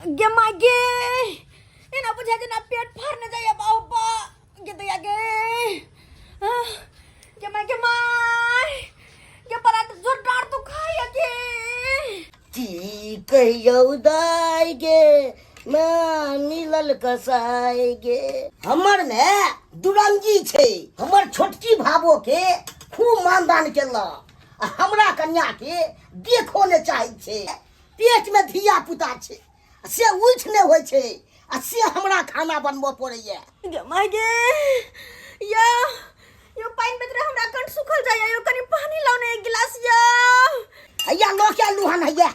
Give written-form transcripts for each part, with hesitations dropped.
गे माय गे, एना बुझाय जेना पेट फाड़ने जाइए बाबा। गे दैया गे, आह, गे माय गे माय गे, बड़ा जोरदार दुखाइए गे। की कहियौ दाय गे, माँ मिलल कसाय गे। हमर ने दुरंगी छै, हमर छोटकी भाबो के खूब मानदान केलक आ हमरा कन्या के देखो ने चाहै छै। पेट में धिया पुता छै से उठि नहि होइ छै आ से हमरा खाना बनबऽ पड़ैया। गे माय गे, या यो पानि बेतरे हमरा कंठ सुखल जाइया, यो कनि पानि लाउ ने एक गिलास या। हैया लऽ के आलू हन हैया।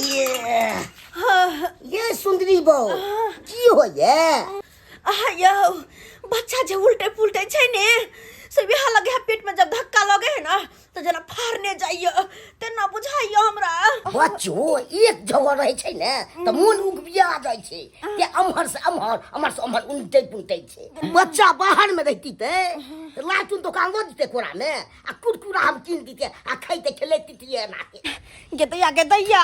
ये ये सुंदरी बहू की होइए? आहा यौ, बच्चा जे उल्टे पुल्टे छै ने से इएह लगे है, पेट में जब धक्का लगे है ना तो जेना फाड़ने जाइए तेना बुझाइए हमरा। बच्चो एक जगह रहै छै ने तऽ मोन उगबिया जाइ छै ते अम्हर से अम्हर, अम्हर से अम्हर उनटै पुनटै छै। बच्चा बाहर में रहिती ते लाचुन दोकान लऽ जेतै कोरा में आ कुरकुरा हम कीन दिते आ खैते खेलैती एना के। गे दैया गे दैया,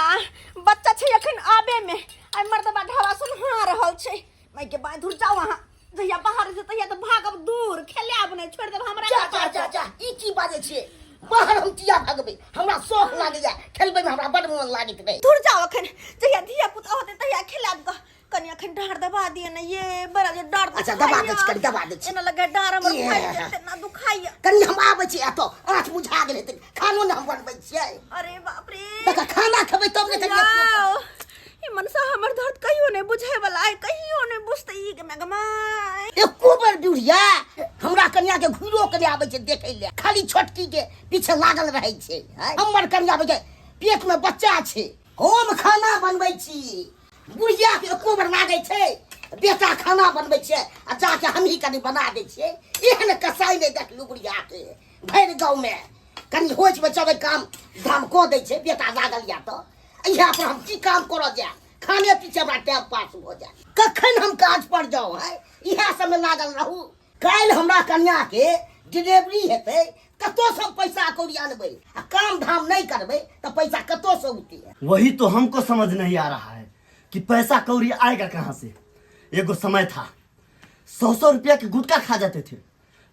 बच्चा छै अखन आबे में, आइ मर्दबा ढाबा सुनहा रहल छै। माय के बाय धुर जाओ अहाँ, जहिया बाहर से तहिया तऽ भागब दूर, खेलायब नहि, छोड़ि देब हमरा। जा जा जा जा, ई की बाजै छियै? बाहर हम किया भगबै? हमरा शौक लागैया खेलबै में, हमरा बड मोन लागैत रहै। दूर जाओ, अखन जहिया धिया पुता होतै तहिया खेलायब ग। कनि अखन डाँड़ दबा दिअ ने ये, बड़ा जे डाँड़ अच्छा, दबा दै छी, कनि दबा दै छी। एना लगे डाँड़ हमर ये। फाटि जेतै, ना दुखाइया। कनि हम आबै छी, एतऽ आँच बुझा गेल हेतै, खानो ने हम बनबै छियै। अरे बाप रे, देखा खाना खेबै तब ने कनि। जाओ, ई मनसा हमर दर्द कहियो नहीं बुझे वाला है, कहियो नहीं बुझते ई गे गमाय। एको बेर बुढ़िया हमरा कन्या के घुरो के आबै छै देखै ले, खाली छोटकी के पीछे लागल रहै छै। आँय, हमर कन्या के पेट में बच्चा छै, हम खाना बनबै छी, बुढ़िया के एको बेर लागै छै बेटा खाना बनबै छै आ जाके हमही कनि बना दै छियै। एहन कसाई नहि देखलू बुढ़िया के भरि गाँव में। कनि होच में चबै काम धाम कऽ दै छै, बेटा लागल या तऽ इएह पर हम की काम करऽ जायब? खाने पीछे हमरा टाइम पास भऽ जाय, कखन हम काज पर जाउ? है इएह सबमे लागल रहू। काल्हि हमरा कन्या के डिलीवरी हेतै, कतौ से हम पैसा कौड़ी अनबै? आ काम धाम नहीं करबै तऽ पैसा कतौ से औतै? वही तो हमको समझ नहीं आ रहा है कि पैसा कौड़ी आएगा कहाँ से। एगो समय था 100-100 रुपया के गुटखा खा जाते थे,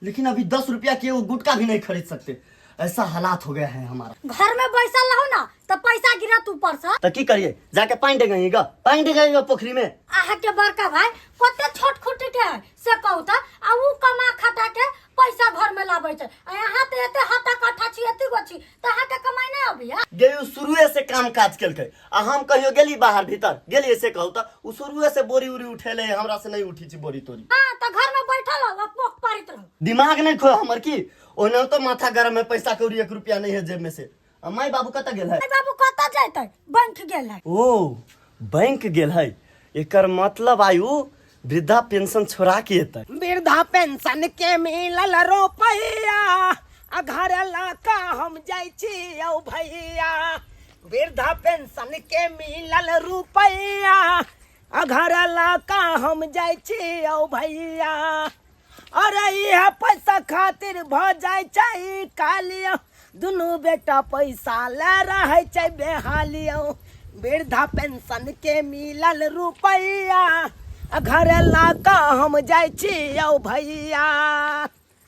लेकिन अभी 10 रुपया के वो गुटखा भी नहीं खरीद सकते, ऐसा हालात हो गया है हमारा। घर में बैसल रहो ना तो पैसा गिरत ऊपर से। तो की करिए, जाके पानी डेगाइएगा, पानी डेगाइएगा पोखरी में। अहाँ के बड़का भाई कते छोट खुट के है से कहू त, आ ऊ कमा खटा के पैसा घर में लाबै छै, आ अहाँ त एते हटा कट्ठा छी, एते गो छी त अहाँ के कमाई नहीं अबैया। गे उ शुरुए से काम काज केलकै आ हम कहियो गेली बाहर भीतर गेली से कहू त उ शुरुए से बोरी उरी उठेले, हमरा से नहीं उठी छी बोरी तोरी। हाँ त घर में बैठल रहो, पोख पारित रहो। दिमाग नहीं खो हमर की, ओना तो माथा गरम है, पैसा कौड़ी 1 रुपया नहीं है जेब में से। आ माई बाबू कतऽ गेल है? माई बाबू कतऽ जैतै, बैंक गेल है। ओ बैंक गेल है, एकर मतलब आयु वृद्धा पेंशन छोड़ा के एतै। वृद्धा पेंशन के मिलल रुपैया आ घर लऽ कऽ हम जाइ छी यौ भैया। वृद्धा पेंशन के मिलल रुपैया आ घर लऽ कऽ हम जाइ छी यौ भैया। अरे इएह पैसा खातिर भऽ जाइ छै कालियो, दुनू बेटा पैसा लए रहै छै बेहालियो। वृद्धा पेंशन के मिलल रुपैया आ घर लऽ कऽ हम जाइ छी यौ भैया।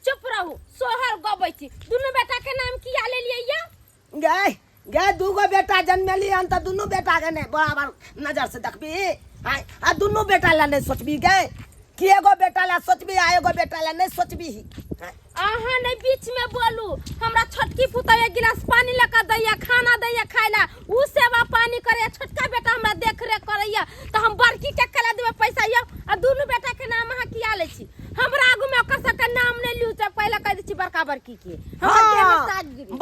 चुप रहू, सोहर गबै छी। दुनू बेटा के नाम किया लेलियै या? गै गै, दूगो बेटा जन्मेली हन तऽ दुनू बेटा के नहि बराबर नजर से देखबी? आँय, आ दुनू बेटा लए नहि सोचबी गै? कि एगो बेटा लए सोचबी आ एगो बेटा लए नहि सोचबी? आँय। अहाँ नहि बीच में बोलू। हमरा छोटकी पुतोह एक गिलास पानी लऽ कऽ दैया, खाना दैया खाय ला, उ सेवा पानी करैया, छोटका बेटा हमरा देख रेख करैया, तऽ हम बड़की के केला देबै पैसा यौ? आ दुनू बेटा के नाम अहाँ किया लै छी? हमरा आगू में ओकर सबके नाम नहि लियू, जब पहिले कहि दै छी बड़का बड़की के। हमरा देह में हाँ, साग गिरी।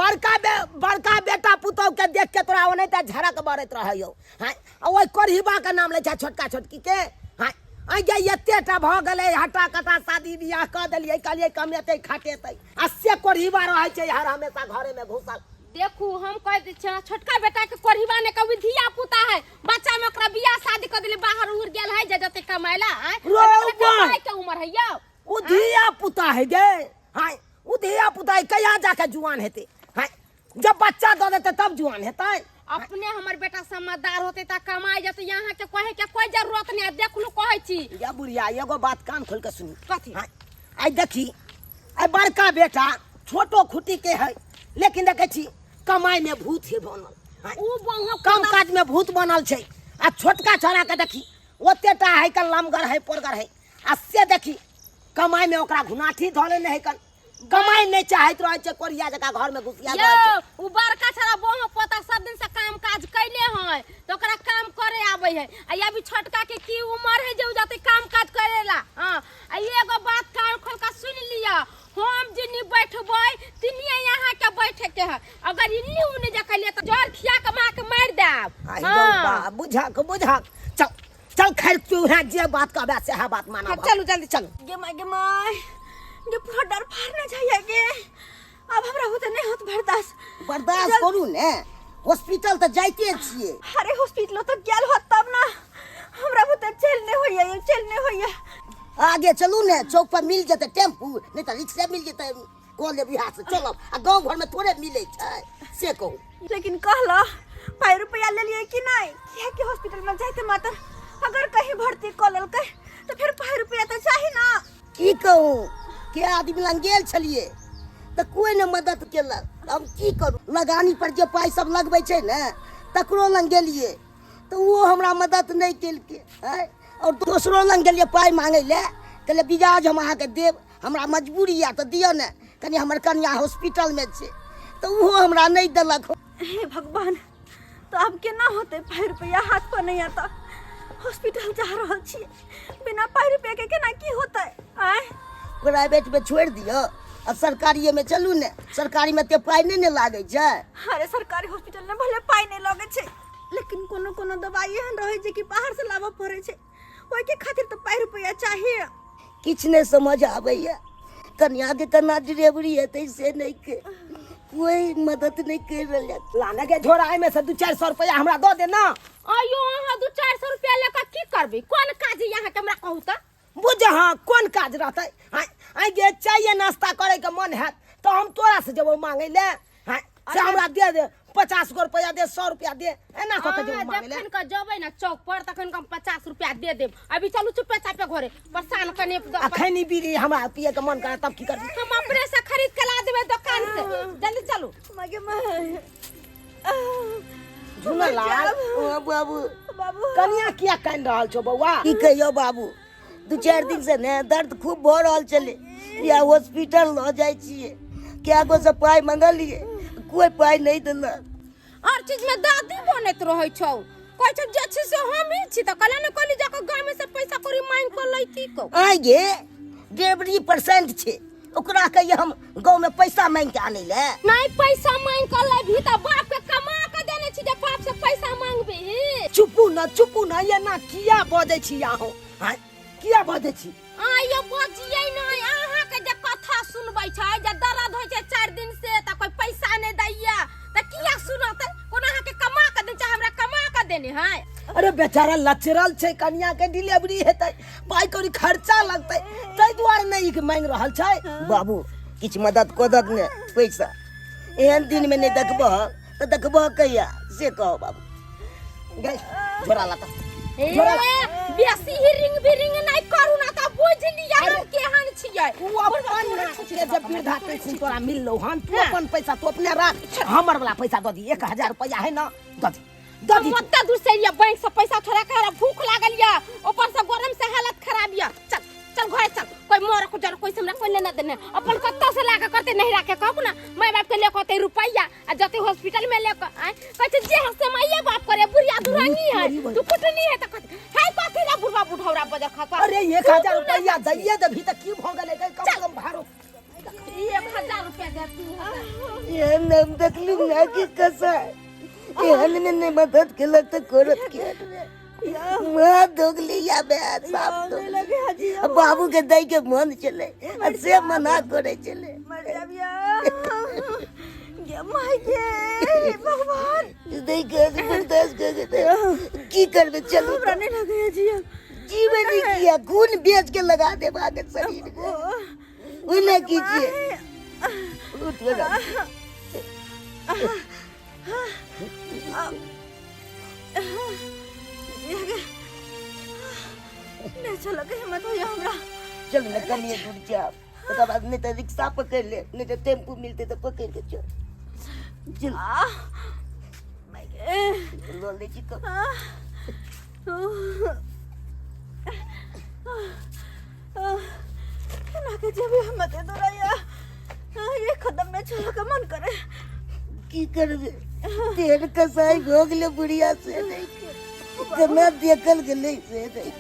बड़का बेटा पुतोह के देख के तोरा ओनाहिते झड़क बरैत रहै यौ। हाँ, आ ओहि कोढ़िबा के नाम लै छै छोटका छोटकी के। हाँ, आइ गे एतेटा भऽ गेलै, हटा कटा शादी बियाह कऽ देलियै, कहलियै कमेतै खटेतै, आ से कोढ़िबा रहै छै हर हमेशा घरे में घुसल। देखू, हम कह दै छी, छोटका बेटा के कोढ़िबा ने कभी धिया पुता है, बच्चा में ओकरा बियाह शादी कर देली, बाहर उड़ गेल है जे जते कमाइला। आँय, रो ओकरा बा। कमाए के उम्र है यौ। उ धिया पुता है गे। हाँ, उ धिया पुता है, कहिया जाके जुआन हेतै? हाँ, जब बच्चा दऽ देतै तब जुआन हेतै। अपने हमर बेटा समझदार होते त कमाई जते, यहाँ के कहे के कोई जरूरत नहीं है। देखलू कहै छी। या बुढ़िया, एगो बात कान खोल के सुनी। कथी? हाँ, आइ देखी, आइ बड़का बेटा छोटो खुटी के है, लेकिन देखै छी कमाई में भूत है बनल। हाँ, उ बहु काम काज में भूत बनल छै। आ छोटका छोरा के देखी, ओतेटा है कन लमगर है पोरगर है, आ से देखी कमाई में ओकरा घुनाठी धऽ लेने है कन, कमाई नहीं चाहैत रहै छै, कोरिया जकाँ घर में घुसिया यौ रहै छै। उ बड़का छड़ा बहु पोता सब दिन से काम काज कैले है त ओकरा काम करे आबै है। आ अभी छोटका के की उम्र है जे उ जते काम काज करेला। हां, आ एगो बात कान खोल के सुन लिया, हम जिन्नी बैठबै तिन्नी यहाँ के बैठे के है, अगर इन्नी उन्नी जे कैले त जर खिया के मां के मार देब। आहि रौ बा, बुझक बुझक, चल चल, खैर तू है जे बात कहबे सेहा बात मानब। हाँ, चलू जल्दी चलू। गे माय गे माय गे, पूरा डर फाड़ न जाइए गे, अब हमरा होते नहीं होत बर्दाश्त। बर्दाश्त करू ने, हॉस्पिटल तऽ जाइते छियै। अरे हॉस्पिटलो तो गेल होत तब ना, हमरा होते चल नहीं होइए, चल नहीं होइए। आगे चलू ने, चौक पर मिल जेतै टेम्पू, नहीं तऽ रिक्शे मिल जेतै, कऽ लेब इएह से चलब। आ गाँव घर में थोड़े मिलै छै, से कहू। लेकिन कहला पाई रुपया ले लिए कि नहीं? किया कि हॉस्पिटल में जाते मात्र अगर कहीं भर्ती कऽ लेलकै तो फिर पाई रुपया तो चाही ना। की कहू, के आदमी लग गेल छलियै तऽ कोइ ने मदद केलक, हम की करू? लगानी पर जे पाइ सब लगबै छै ने, तकरो लग गेलियै तऽ ओहो हमरा मदद नहि केलकै। आँय, आओर दोसरो लग गेलियै पाइ मांगै लए, कहलियै ब्याज हम अहाँके देब, हमरा मजबूरी यऽ तऽ दिअ ने कनि, हमर कनिया हॉस्पिटलमे छै, तऽ ओहो हमरा नहि देलक। हे भगवान, तो अब केना होते? पाई रुपया हाथ पर नहीं आता, हॉस्पिटल जा रहल छी, बिना पाई रुपया के केना की होते? आय प्राइवेट में छोड़ि दिअ आ सरकारिए में चलू ने, सरकारी में एते पाइ नहि ने लागै छै। अरे सरकारी हॉस्पिटल में भले पाई नहीं लगे छै, लेकिन कोनो कोनो दवाई एहन रहै छै कि बाहर से लाबऽ पड़ै छै, ओहिके खातिर तऽ पाई रुपया चाहिए। किछु नहि समझ आबैया, कनिया के केना डिलीवरी हेतै से नहि के कोई मदद नहि करि रहल यऽ। लाने के झोरा एहिमे से 2-4 सौ रुपया हमरा दऽ दे ना। अयो अहाँ 2-4 सौ रुपया लऽ कऽ की करबै? कोन काज यहाँ के हमरा कहू तऽ? बुझ, हाँ, कोन काज रहतै? आइ आइ गे, चाय नाश्ता करे के मन हैत तऽ हम तोरा से जेबो मांगे ले? हाँ, से हमरा दे दे 50 गो रुपया दे, 100 रुपया दे, एना कऽ के जेबो अहाँ मांगे ले? जखन के जेबै ने चौक पर तखन के हम 50 रुपया दे देब। अभी चलू चुपे चापे घरे, परेशान कने। आ खैनी बीड़ी हमरा पिए के मन करे तब की करबी? हम अपने से खरीद के ला देबै दुकान से, जल्दी चलू। मगे माय झुनलाल। ओ बाबू। बाबू। कनिया किया कानि रहल छौ बौआ? की कहियौ बाबू, 2-4 दिन से ने दर्द खूब भऽ रहल छलै, या हॉस्पिटल लऽ जाइ छियै, कए गो से पाइ मंगलियै, कोइ पाइ नहि देलक। हर चीज में दादी बनैत रहै छौ, कहै छौ जे छी से हमही छी, तऽ कहले ने कहली जाकऽ गामे से पैसा कौड़ी मांगि कऽ लैती कौ। आइ गे, डिलीवरी परसेंट छै, ओकरा कहिए हम गाँव में पैसा मांगि के आनै लए? नहीं पैसा मांगि कऽ लेबही तऽ बाप के कमा कऽ देने छी जे बाप से पैसा मांगबही? चुपू न, चुपू न, एना किया बजै छी अहूँ? आँय, किया बजै छी? आइयो बजियै नहि, अहाँके जे कथा सुनबै छै जे दर्द होइ छै 4 दिन से तऽ कोइ पैसा नहि दैया, तऽ किया सुनतै? कोनो अहाँके कमा कऽ देने छै? हमरा कमा कऽ देने है? अरे बेचारा लचरल छै, कनिया के डिलीवरी हेतै, पाइ कौड़ी खर्चा लगतै, ताहि दुआरे नहि ई मांगि रहल छै। बाबू, किछु मदद कऽ दत ने पैसा, एहन दिन में नहि देखबह तऽ देखबह कहिया, से कहो बाबू। गई झोरा लाता। ए, बेसी ही रिंग बिरिंग नहि करू ना तऽ बुझि लिअ हम केहन छियै। तू अपन के जब वृद्धा पेंशन तोरा मिललो हन, तू अपन पैसा तू अपने राख, हमर वाला पैसा दऽ दी। 1000 रुपया है ना, दऽ दी, दऽ दी। हम ओते दूर से एलियै बैंक से पैसा छोड़ा के, हमरा भूख लागल यऽ, ऊपर से गरम से हालत खराब यऽ। चल चल घरे चल, कोई मर को जर कोई से हमरा कोई लेना देना, अपन कत्ता से लाके करते नहीं राखे। कहू ना, माय बाप के लेके होते रुपया आ जते हॉस्पिटल में लेके आय, कहै छै जे हसे माइये बाप करे, बुढ़िया दुरानी है, तू कुटनी है त कहते है कथी रे बुढ़वा बुढ़ौरा बजर खाता। अरे 1000 रुपया दैये देबही तऽ की भऽ गेलै? कम से कम भाड़ो 1000 रुपया दे तू। एहन हम देखलू ना कि कसा एहन ने नहि मदद केलक तऽ करत के? माँ दोगली या बे साफ दोगली, बाबू के दै के मन चले आ से मना करे चले। मर जाबिया गे माय गे भगवान। दै के बर्दाश्त कर के की करबे, चलू। हमरा नहीं लगे जी। जीवे नहीं किया, खून बेच के लगा दे के शरीर में, ओहि कीजिए, उठ बेटा। नहि चलऽ के हिम्मत होइया हमरा। चल ने कनिए दूर जाब, तकर बाद नहि तऽ रिक्शा पकड़ि ले, नहि तऽ टेम्पू मिलतै तऽ पकड़ि के चल। चल। आह, माय गे। लऽ लै छी कप। केना के जेबै हम एते दूर आइया? एक कदम नहि चलऽ के मन करे। की करबै, तेल कसाई भऽ गेलै बुढ़िया से नहि केना देखल गेलै से नहि।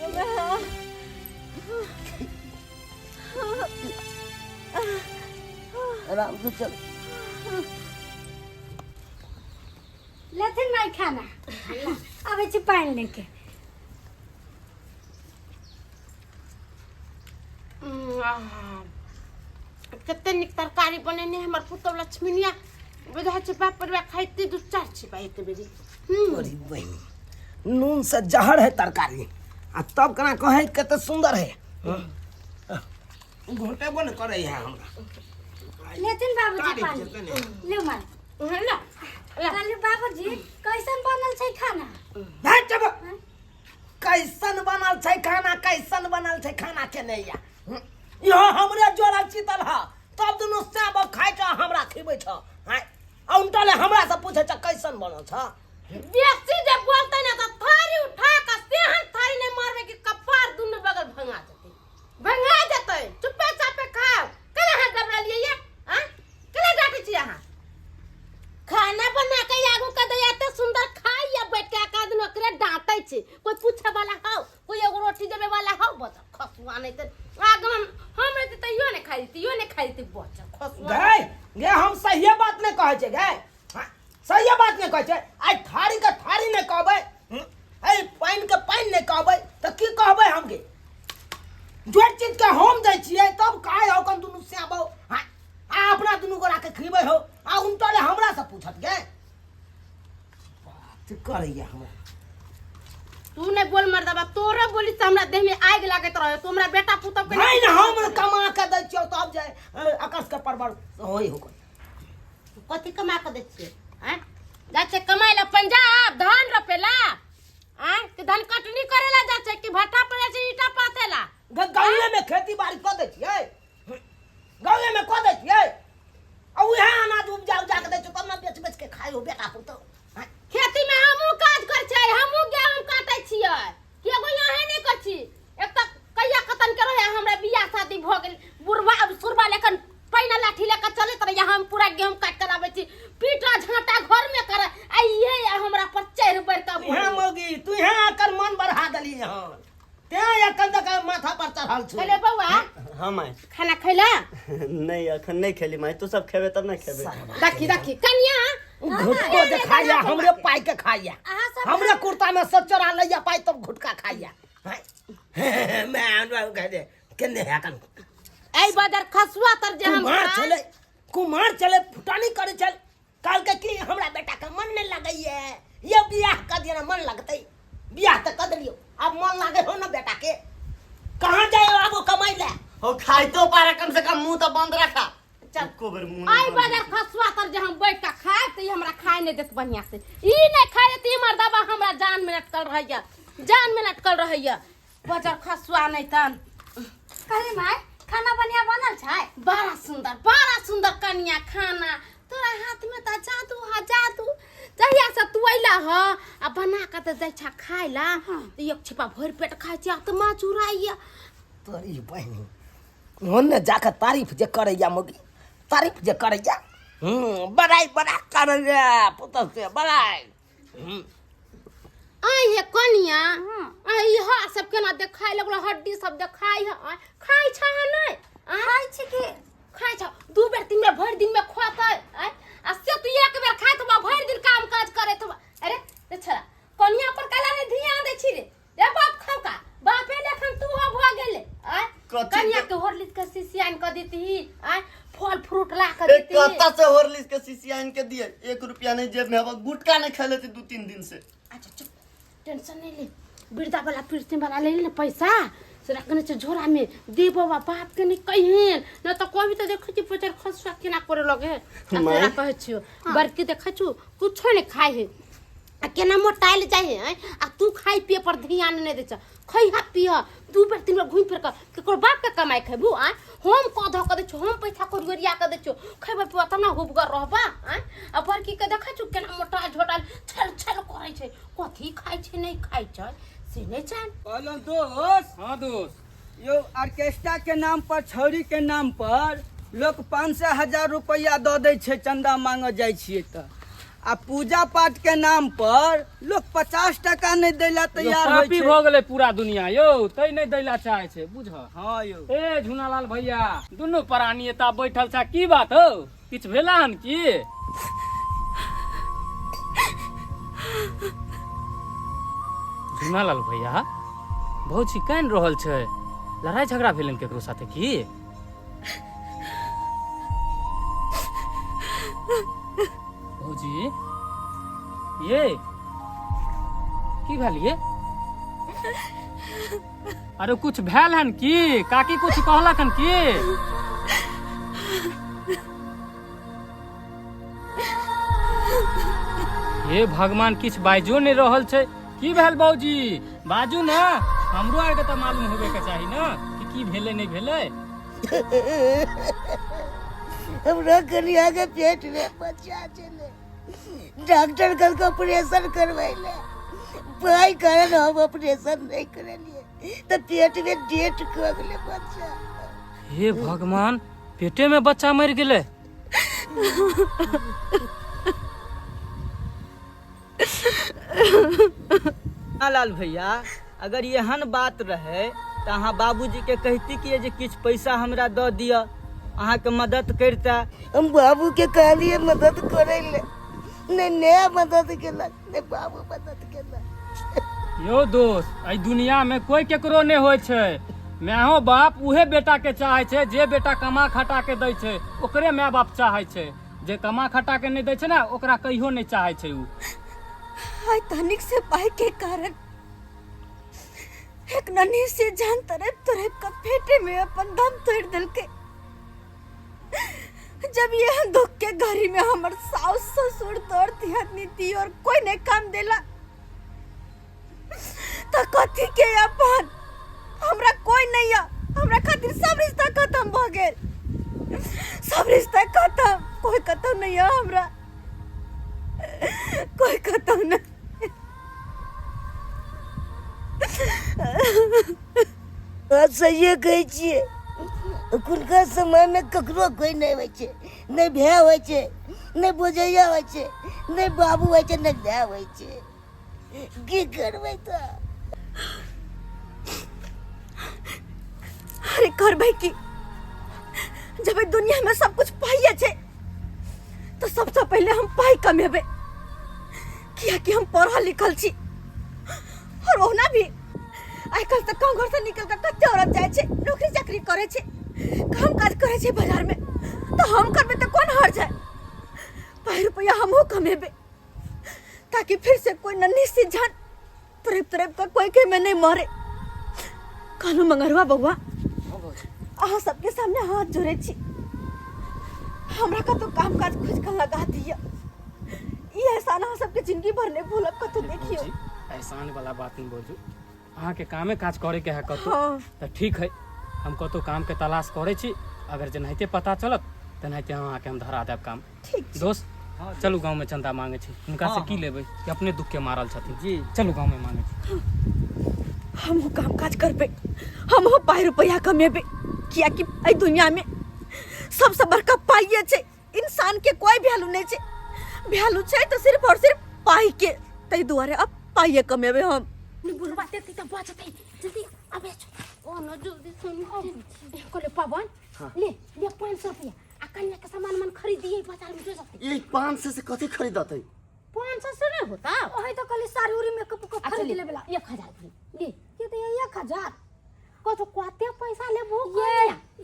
आराम से चल। लेथिन माय खाना, आबै छी पानि लेके। कते नीक तरकारी बनेने हमर पुतहु लक्ष्मीनिया, बुझाइ छै बाप परिवार खाइते दू चारि छिपा एक बेरी। अरे बहिनी, नून से जहर है तरकारी, आ तब केना कहै कते सुंदर है। घोटेबो ने करै है हमरा। लेथिन बाबूजी तारीफ पानि। जेतै ने। ले माय। ला ला। कहली बाबूजी, कैसन बनल छै खाना? भाइ जब कैसन बनल छै खाना, कैसन बनल छै खाना के नहीं या इहो हमरे जोड़ल चितल ह, तब दुनू साँप खाइ छ हमरा खिबै छ। आँय, आ उनटा ले हमरा से पूछै छ कैसन बनल छ। बेसी जे बोलते ना तो थारी उठा के सेहन थारी नहीं मारबे कि कपार दुनू बगल भंगा जेतै, भंगा जेतै। चुप्पे चापे खाओ। केना अहाँ घबरालियै ये? आँ, केना डांटै छी अहाँ? खाना बना के आगू के दैया एते सुंदर खाइया बैठ के, एक आदमी ओकरे डांटै छै। कोई पूछे वाला हौ? कोई एगो रोटी देवे वाला हौ? बचल खसुआ नहीं ते आगे हम रहती तैयो नहीं खाई देती, यो नहीं खाई देती बचल खसुआ। गए गे, हम सहिए बात नहीं कहै छै गए। हाँ, सहिए बात नहीं कहै छै। आइ थारी के थारी नहीं कहबै, ऐ पानि के पानि नहीं कहबै तऽ की कहबै हम गे? जो चीज के हम दै छियै तब काहे हो कन दुनू स्याबो। हाँ, आ अपना दुनू गोरा के खिबै हो, आ उनटा ले हमरा से पूछत गे। बात करैया हमरा। तू नहीं बोल मर्दबा, तोरा बोली से हमरा देह में आग लागैत रहे। तू हमरा बेटा पुतहु के नहीं ना, हम कमा के दै छियौ तब जाय आकाश के परवर होई हो। कथी कमा के दै छियै? आँय, जाइ छै कमाइ ला पंजाब धान रोपेला, आँय, कि धान कटनी करे ला जाइ छै, कि भट्टा पर जाइ छै ईटा पाथे ला? गाँवे में खेती बाड़ी कऽ दै छियै, गाँवे में कऽ दै छियै, आ उएह अनाज उपजा उपजा के दै छियै तब ने बेच बेच के खाइ हो बेटा पुतहु। खेती में हमहूँ काज करै छियै, हमहूँ गेहूँ काटै छियै, कि एगो यहाँ नहि करै छी। एक तऽ कहिया कतन के रहे हमरा बियाह शादी भऽ गेल, बुढ़वा सुरबा लेखन पहिना लाठी लेके चलैत रहिए, हम पूरा गेहूँ काटि के लाबै छी, पीटा झाँटा घर में करे, आ इहे हमरा पर चढ़ि बढ़ि के हे मौगी, तू हे एकर मन बढ़ा देली हन, तें एखन तक माथा पर चढ़ल छौ। हेलो बौआ। हाँ माय। खाना खैला? नहीं, अखन नहीं खेली माय, तू सब खेबे तब ना खेबे। देखी देखी कनिया घुटको जे खाइया हमरे पाई के खाइया, अहाँ सब हमरे कुर्ता में सब चोरा लैया पाई तब घुटका खाइया। मैं अनवा कह दे केने है कन एहि बदर खसुआ तर जे हम कुमार खाइ। छले, कुमार छले, फुटानी करे छल, कहल के कि हमरा बेटा के मन नहीं लगैया, ये बियाह कर दिया ना मन लगतै, बियाह तऽ कर देलियौ, आब मन लागे हो ना बेटा के, कहाँ जाए आब ओ कमाइ ले। हो खाइतो पारा, कम से कम मुंह तो बंद रखा। चल। एको बेर मुंह एहि नहीं बंद बदर खसुआ तर जे हम बैठ के खायब तऽ ई हमरा खाय नहि देत बढ़िया से, ई नहि खाय देत, ई मर्दबा हमरा जान में लटकल रहैया, जान में लटकल रहैया बजर खसुआ नहीं तन। कहली माय, खाना बढ़िया बनल छै? बड़ा सुंदर, बड़ा सुंदर कनिया खाना, तोरा हाथ में तऽ जादू हा जादू। जहिया से तू अइला ह आ बना के तऽ जाइ छा खाय ला, तऽ एक छिपा भरि पेट खाय छी, आत्मा चुराइया। तोरी बहिनी ओने जाके तारीफ जे करैया मौगी, तारीफ जे करैया, बड़ाई बड़ा करैया पुतहु से बड़ाई। आइ हे कनिया, आइ हा सब केना देखाय लगलो, हड्डी सब देखाय है। आइ खाय छा नहि? खाय छी की खाय छा? दू बेर तीन बेर भरि दिन में खुआतै। आइ आ से तू एक बेर खाइत होबा, भरि दिन काम काज करैत होबा। अरे रे छड़ा, कनिया पर काला ने ध्यान दै छी रे? रे बाप खौका, बापे लेखन तू हो भऽ गेले। आइ कथी कनिया के हॉर्लिक्स के शीशी आनि कऽ देती, आइ फल फ्रूट ला कऽ ए, देती। कत्ता से हॉर्लिक्स के शीशी आनि के दिए? एक रुपया नहीं जेब में हवा, गुटखा नहीं खा लेती 2-3 दिन से। अच्छा चुप, टेंशन नहीं ले, वृद्धा वाला पेंशन वाला ले ले पैसा से रखने छै झोरा में दे बाबा बाप के नहीं कहिन न तो कभी तो देखै छी पचर खसुआ केना करे लगे आ माय। तोरा कहै छियो बड़की देखै छु कुछो नहीं खाइ है आ केना मोटाइल जाइ है आँय? आ तू खाइ पिए पर ध्यान नहीं दै छ खैहा पिह दू बेर तीन बेर घूमि फिर कऽ केकरो बाप के कमाइ खेबू आँय हम कऽ धऽ कऽ दै छियो हम पैसा कौड़ी ओरिया कऽ दै छियो खैबा पिबा तब ने हुबगर रहबा आँय आ बड़की के देखै छु केना मोटाइल झोटाइल छल छल करै छै कथी खाइ छै नहि खाइ छै से नहि जान कहलहुँ दोस्त। हाँ दोस्त। यौ ऑर्केस्ट्रा के नाम पर छौरी के नाम पर लोक 500 1000 रुपया दऽ दै छै चंदा मांगऽ जाइ छियै तऽ आ पूजा पाठ के नाम पर लोक 50 टका नहि दै लए तैयार होइ पापी छै। भऽ गेलै पूरा दुनिया यौ तै नहि दै लए चाहै छै बुझ। हाँ यौ। ए झुनालाल भैया दुनू प्राणी एता बैठल छा की बात हौ किछु भेला हन की? झुनालाल भैया भौजी कानि रहल छै लड़ाई झगड़ा भेलन केकरो साथे की? भौजी ये की भेल ये? अरे कुछ भेल हन की? काकी कुछ कहलक हन की? हे भगवान किछु बाजो नहि रहल छै की भेल बाबूजी बाजू ने हमरो आरके तऽ मालूम होबे के चाही ने कि की भेलै नहि भेलै। हमरा कनिया के पेट में बच्चा छलै डॉक्टर कहलकै ऑपरेशन करबै ले पाइ कारण हम ऑपरेशन नहि करेलियै तऽ पेट में डेट कऽ गेलै बच्चा। हे भगवान पेटे में बच्चा मरि गेलै। लाल भैया अगर एहन बात रहे तऽ अहाँ बाबूजी के कहती कि जे किछु पैसा हमरा दऽ दिअ अहाँके मदद करता। हम बाबू के कहलिए मदद करे ले नहीं ने मदद केलक नहीं बाबू मदद केलक। यो दोस्त एहि दुनिया में कोई केकरो नहीं होइ छै मायो बाप उहे बेटा के चाहे छै जे बेटा कमा खटा के दै छै ओकरे माय बाप चाहे छै जे कमा खटा के नहीं दै छै ने ओकरा कहियो नहीं चाहे छै उ। आइ तनिक से पाई के कारण एक नन्ही से जान तरफ तरफ का पेटे में अपन दम तोड़ दिलके। जब यह दुख के घड़ी में हमर सास ससुर तोड़ दियादनी दी और कोई नहीं काम देला तो कथी के अपन हमरा कोई नहीं है हमरा खातिर सब रिश्ता खत्म भ गेल सब रिश्ता खत्म कोई खत्म नहीं है हमरा कोई खत्म नहीं। सहिए कहै छियै एखुनका समयमे ककरो कोइ नहि होइ छै नहि भाय होइ छै नहि भौजैया होइ छै नहि बाबू होइ छै नहि भाय होइ छै की करबै तऽ? अरे करबै की जब एहि दुनिया में सब कुछ पाइए छै तो सबसे पहले हम पाई कमेबै कियाकि हम पढ़ल लिखल छी और ओना भी आइ काल्हि तऽ गाँव घर से निकल कऽ कते औरत जाइ छै नौकरी चाकरी करै छै काम काज करै छै बाजार में तऽ हम करबै तऽ कोन हर जाय पाई रुपया हमहूँ कमेबै ताकि फिर से कोई नन्ही सी जान तड़प तड़प कऽ कोई के में नहीं मरे। कहलहुँ मंगरुआ बउआ अहाँ सबके सामने हाथ जोड़े छी हमरा कतौ काम काज खोज कऽ लगा दिअ ई एहसान अहाँ सबके जिंदगी भर नहीं भूलब कतौ देखियौ। जी, एहसान वाला बात नहीं बोलू अहाँके कामे काज करे के है कतौ हाँ। तऽ ठीक है हम कतौ काम के तलाश करे छी अगर जेनाहिते पता चलत तेनाहिते हम अहाँके हम धरा देब काम। ठीक छै। दोस्त चलू गाँव में चंदा मांगे छी हुनका से की लेबै कि अपने दुख के मारल छथिन। जी। चलू गाँव में मांगे छी। हमहूँ काम काज करबै हमहूँ पाइ रुपैआ कमेबै कियाकि एहि दुनिया में सबसे बड़का पाइए छै इंसान के कोई वैल्यू नहीं छै वैल्यू छै तो सिर्फ और सिर्फ पाई के ताहि दुआरे अब पाइए कमेबै हम। बुढ़वा देखतै तऽ बचतै जल्दी अबे ओ न जल्दी सुन कहले पवन ले ले 500 रुपया आ कन्या के सामान मन खरीदिए बाजार में जो जते। ये 500 से कथी खरीदतै? 500 से नहीं होता ओही तो कहली साड़ी उड़ी मेकअप उकअप अच्छा, खरीद ले, लेबे ला। 1000 ले। के तो ये 1000 कथो कते पैसा लेबो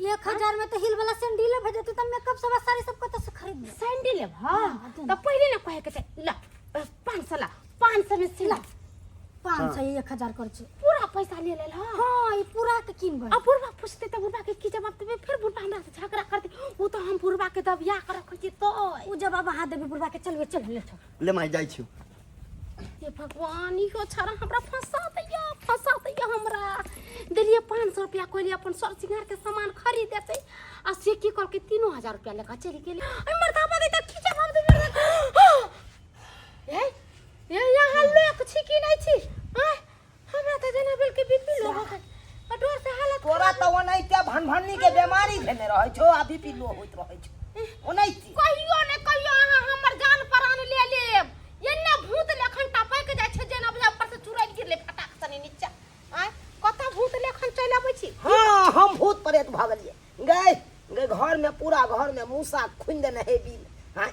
ये कन्या? 1000 में तो हिल वाला सैंडल भेजते त मेकअप सब साड़ी सब कत से खरीद ले? सैंडल लेब हां त पहिले ना कहे के छै ल 500 ला 500 में सिला 500 1000 कर छै पूरा पैसा ले लेल। हँ। हाँ, ई पूरा के किनबै। आ बुढ़बा पूछते तऽ बुढ़बा के की जवाब देबै? फिर बुढ़बा हमरा से झगड़ा करते। ओ तऽ हम बुढ़बा के दबिया के रखै छी तो ओ जवाब अहाँ देबै बुढ़बा के। चलबै, चल ले चल। ले माय, जाइ छियौ। हे भगवान, इहो छाड़ा हमरा फंसा दैया, फंसा दैया हमरा। देलियै 500 रुपया, कहलियै अपन सर सिंगार के सामान खरीद देतै, आ से की कहलकै, 3000 रुपया लेकर चलि गेलै। अइ मर्दाबा दै तऽ की जवाब देबै? ए ए, यहाँ लोक छी कि नहि छी? आँय, हमरा तऽ जेना भेल कि बीपी लो भऽ गेल आ डर से हालत। तोरा तऽ ओनाहिते भनभन्नी के बेमारी भेने रहै छौ आ बीपी लो होइत रहै छौ ओनाहिते। कहियो ने कहियो अहाँ हमर जान प्राण ले लेब। एन्ने भूत लेखन टपक जाइ छै, जेना बुझा ऊपर से चुड़ैल गिरले फटाक सने नीचा। आँय, कतऽ भूत लेखन चलि अबै छी? हाँ, हम भूत प्रेत भऽ गेलियै गए। गए, घर में पूरा घर में मूसा खुनि देने है बिल। हाँ,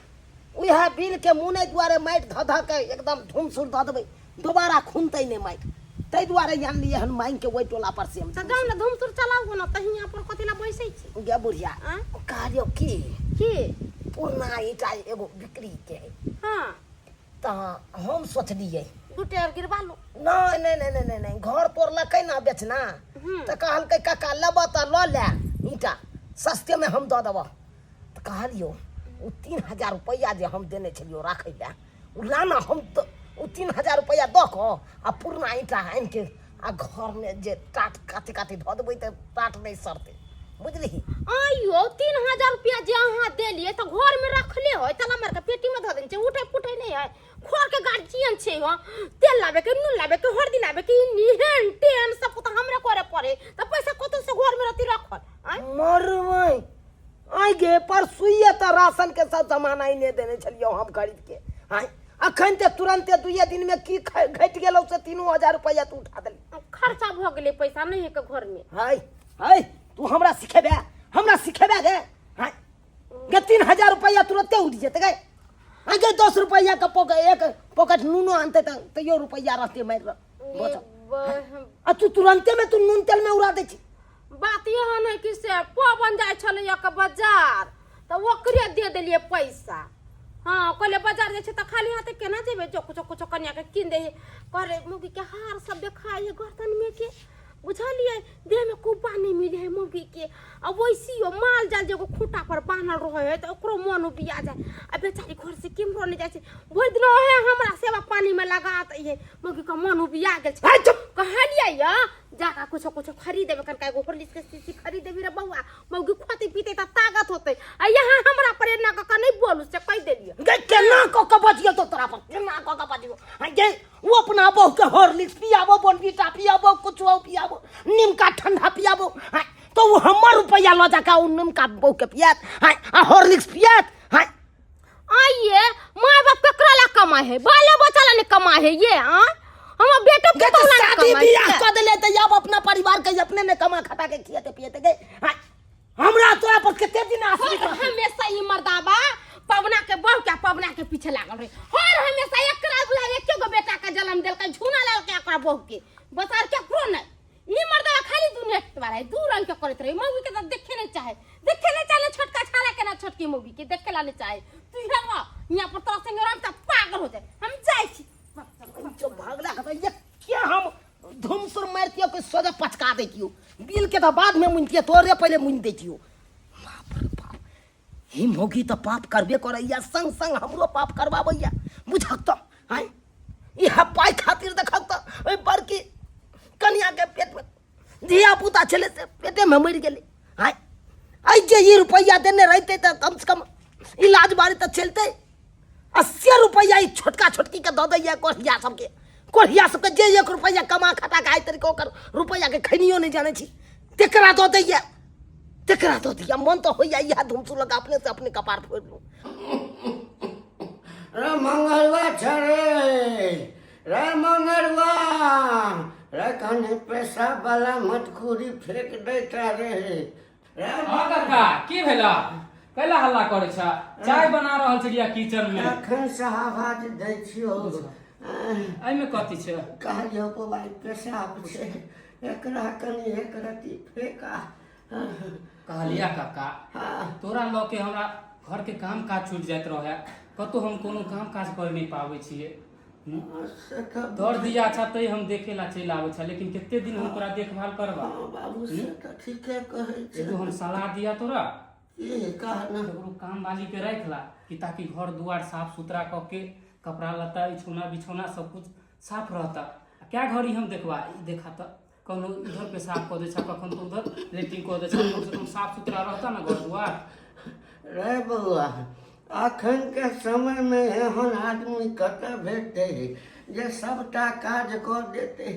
उएह बिल के मुने दुआरे माटि धऽ धऽ के एकदम धुम सुर दऽ देबै, दोबारा खुनतै नहि माटि। ताहि दुआरे आनलियै हन मांगि के ओहि टोला पर से हम। तऽ जाउ ने, धुमसुर चलाउ ने, तऽ हियाँ पर कथी लए बैसै छी? गे बुढ़िया। आँय? कहलियौ की? की? पुरना ईटा एगो बिक्री के है। तऽ हम सोचलियै दू टेर गिरबा लू। नहि नहि नहि नहि नहि नहि, घर तोड़लकै ने बेचना, तऽ कहलकै काका लेबऽ तऽ लऽ ले, ईटा सस्तेमे हम दऽ देबऽ। तऽ कहलियौ ओ 3000 रुपैआ जे हम देने छलियौ राखै लए, ओ लाना। हम तऽ ओ 3000 रुपैआ दऽ कऽ आ पुरना ईटा आनि के आ घरमे जे टाट काते काते धऽ देबै तऽ टाट नहि सड़तै, बुझलिही? आइयो 3000 रुपया जे अहाँ देलियै तऽ घरमे रखले है, ताला मारि के पेटीमे धऽ देने छै, उठै पुठै नहि है। घर के गार्जियन छै हो, तेल लाबे के, नून लाबे के, हरदी लाबे के, ई हेन टेन सब तऽ हमरे करे पड़े, तऽ पैसा कतौ से घरमे रहती रखल? आँय? मरबै आइ गे, परसुइए तऽ राशन के सब सामान आइने देने छलियौ हम खरीद के। आँय, अखन ते तुरन्ते दुइए दिन में की घटि गेलौ से 3000 रुपैआ तू उठा देली? खर्चा भऽ गेलै, पैसा नहि है के घरमे। हाय हाय, तू हमरा सिखेबे, हमरा सिखेबे गे? हाय गे, 3000 रुपैआ तुरन्ते उठि जेतै गे? आइ गे, 10 रुपैआ के पॉकेट, एक पॉकेट नूनो आनतै तऽ तैयो रुपैआ रहतै मारि बचल। आ तू तुरन्ते में तू नून तेल में उड़ा दै छी। बात एहन है कि से पवन जाइ छलैया के बाजार, तऽ ओकरे दे देलियै पैसा। हाँ, कहलियै बाजार जाइ छै तऽ खाली हाथे केना जेबै? जो कुछो कुछो कनिया के कीन दे। कहले मौगी के हार सब देखाइ है गर्दन में के, बुझलियै? देह में कुब्बा नहि मिले है मौगी के। आ वैसियो माल जाल जे एगो खूंटा पर बान्हल रहै है तऽ ओकरो मन उबिया जाय, आ बेचारी घर से केम्हरो नहि जाइ छै, भरि दिन ओहे हमरा सेवा पानी में लगा दै है। मौगी के मन उबिया गेल छै। कहलियै या जाका कुछो कुछो खरीद देबै, कनका एगो हॉर्लिक्स के शीशी खरीद देबी रे बौआ, मौगी खोते पीते तऽ ताकत होतै। आ यहाँ हमरा पर एना कऽ कऽ नहि बोलू, से कहि देलियै। गे, केना कऽ कऽ बजियौ तो तोरा पर, केना कऽ कऽ बजियौ? हाँ गे, ओ अपना बहू के हॉर्लिक्स पियाबो, बोनवीटा पियाबो, कुछो पियाबो, निमका ठंडा पियाबो। हाँ, तो वो हमर रुपैआ लऽ जाके ओ निमका बहू के पियात, हाँ, आ हॉर्लिक्स पियात? हाँ। आइए माय बाप केकरा ला कमाए है? बाले बच्चा ला नहीं कमाए है ये? आ हमर बेटो गे, पुतोह तो ला नहीं शादी कमाए बियाह है। कऽ देले तऽ आब अपना परिवार के अपने ने कमा खटा के खिएते पिएते गे। हाँ, हमरा तोरा पर कते दिन आश्रित हर रहतै? हमेशा ई मर्दाबा पवना के बहू के पवना के पीछे लागल रहे। हर हमेशा एकरा बुझा एके गो बेटा के जन्म देलकै, झूना लाल के, ओकरा बहू के, बस आर केकरो नहीं। ई मर्दाबा खाली दुनिया के बारे दू रंग के करैत रहे। मौगी के तो देखे नहीं चाहे, देखे नहीं चाहे छोटका छाड़ा के ना छोटकी मौगी के देखे ला नहीं चाहे। तू यहाँ रह, यहाँ पर तोरा संगे रह त पागल हो जाए। हम जाइ छी। जो भागला के ये क्या हम धुमसुर मारतियो के सोजा पचका देतियो बिल के, तो बाद में मुनतियो, तोरे पहले मुन देतियो। बाप रे बाप, ही मौगी तो पाप करबे करैया, संग संग हमरो पाप करवाबैया। बुझक तो आय इहा पाइ खातिर देखक तो ओहि बड़की कनिया के पेट में धिया पुता छलै से पेटे में मरि गेलै। आय आइ जे ई रुपैआ देने रहितै तऽ कम से कम इलाज बारी तऽ चलतै। 80 रुपैआ ई छोटका छोटकी के दऽ दैया, कोढ़िया सबके, कोढ़िया सबके जे 1 रुपैआ कमा खटा के आइ तरीके ओकर रुपैआ के खैनियो नहि जानै छी, तेकरा दऽ दैया, तेकरा दऽ दैया। मन तऽ होइया इएह धुमसू लगा अपने से अपने कपार फोड़ि लू। रे मंगलवा छ रे, रे मंगलवा रे, कनि पेशाब वाला मटकुरी फेंक दैता रे रे। हाँ काका, की भेला? कैला हल्ला करै छ? चाय बना रहल छलियै किचन में। अखन से आवाज दै छियौ। एहिमे कथी छै? कहलियौ बौआ, ई पेशाब छै, एकरा कनि एक रत्ती फेका। कहलिया काका, तोरा लऽ के हमरा घर के काम काज छूटि जाइत रहे, कतहु हम कोनो काम काज कर नहि पाबै छियै। से तऽ तोर दिया अच्छा तै हम देखे ला चलि आबै छ, लेकिन कते दिन हम तोरा देखभाल करबा? हँ बाबू, से तऽ ठीके कहै छै। एगो हम सलाह दिया तोरा। की कह ने। ककरो काम वाली के राखि ला कि ताकि घर दुआर साफ सुथरा कऽ के कपड़ा लत्ता बिछौना बिछौना सब कुछ साफ रहता। आ क्या घड़ी हम देखबा ई देखा तऽ कोनो इधर पेशाब कऽ दै छै, कखन तऽ उधर लेट्रिन कऽ दै छै। कम से कम साफ सुथरा रहता ने घर दुआर। रे बौआ, अखन के समय में एहन आदमी कतऽ भेटतै जे सबटा काज कऽ देतै?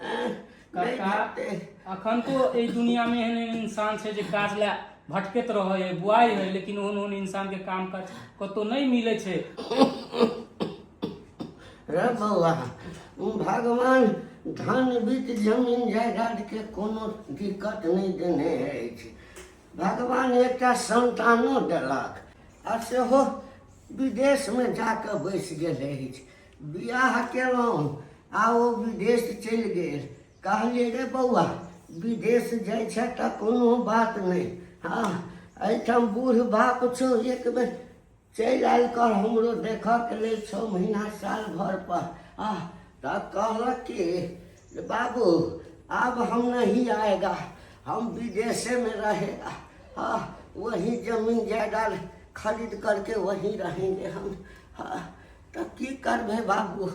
ऐं, नहि काका भेटतै। अखन तो एहि दुनिया में एहन एहन इंसान छै जे काज लए भटकैत रहै है, बुआइ है, लेकिन ओहन ओहन इंसान के काम काज कतौ नहि मिलै छै। रे बौआ, भगवान धन बीत जमीन जायदाद के कोनो दिक्कत नहि देने अछि। भगवान एकटा संतानो देलक आ सेहो विदेशमे जाकऽ बसि गेल अछि। बियाह केलहुँ आ ओ विदेश चलि गेल। कहलियै, रे बौआ, विदेश जाइ छै तऽ कोनो बात नहि, हँ, एहिठाम बूढ़ बाप छौ, एक बेर चलि आयल कर हमरो देखऽके लेल 6 महीना साल भर पर। आ तऽ कहलक कि बाबू, आब हम नहीं आएगा, हम विदेशे में रहेगा, हाँ, वही जमीन जायदाद खरीद करके वहीं रहेंगे हम। हाँ, तऽ की करबै बाबू?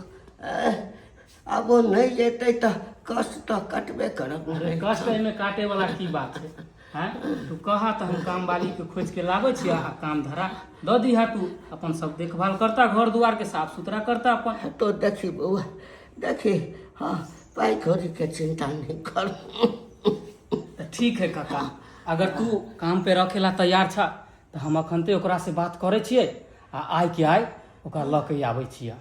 आब ओ नहि एतै तऽ कष्ट तऽ कटबे करब ने। अरे कष्ट एहिमे काटे वाला की बात छै? हैं, तू कहा तऽ हम काम वाली के खोज के लाबै छियै आ काम धरा दऽ दीहा, तू अपन सब देखभाल करता, घर दुआर के साफ सुथरा करता अपन। तो देखी बौआ, देखी, हाँ, पाइ कौड़ीके चिन्ता नहि कर। तऽ ठीक है काका, अगर तू काम पे रखे ला तैयार छ तऽ हम अखनते ओकरा से बात करै छियै आ आइ के आइ ओकरा लऽ के आबै छियै।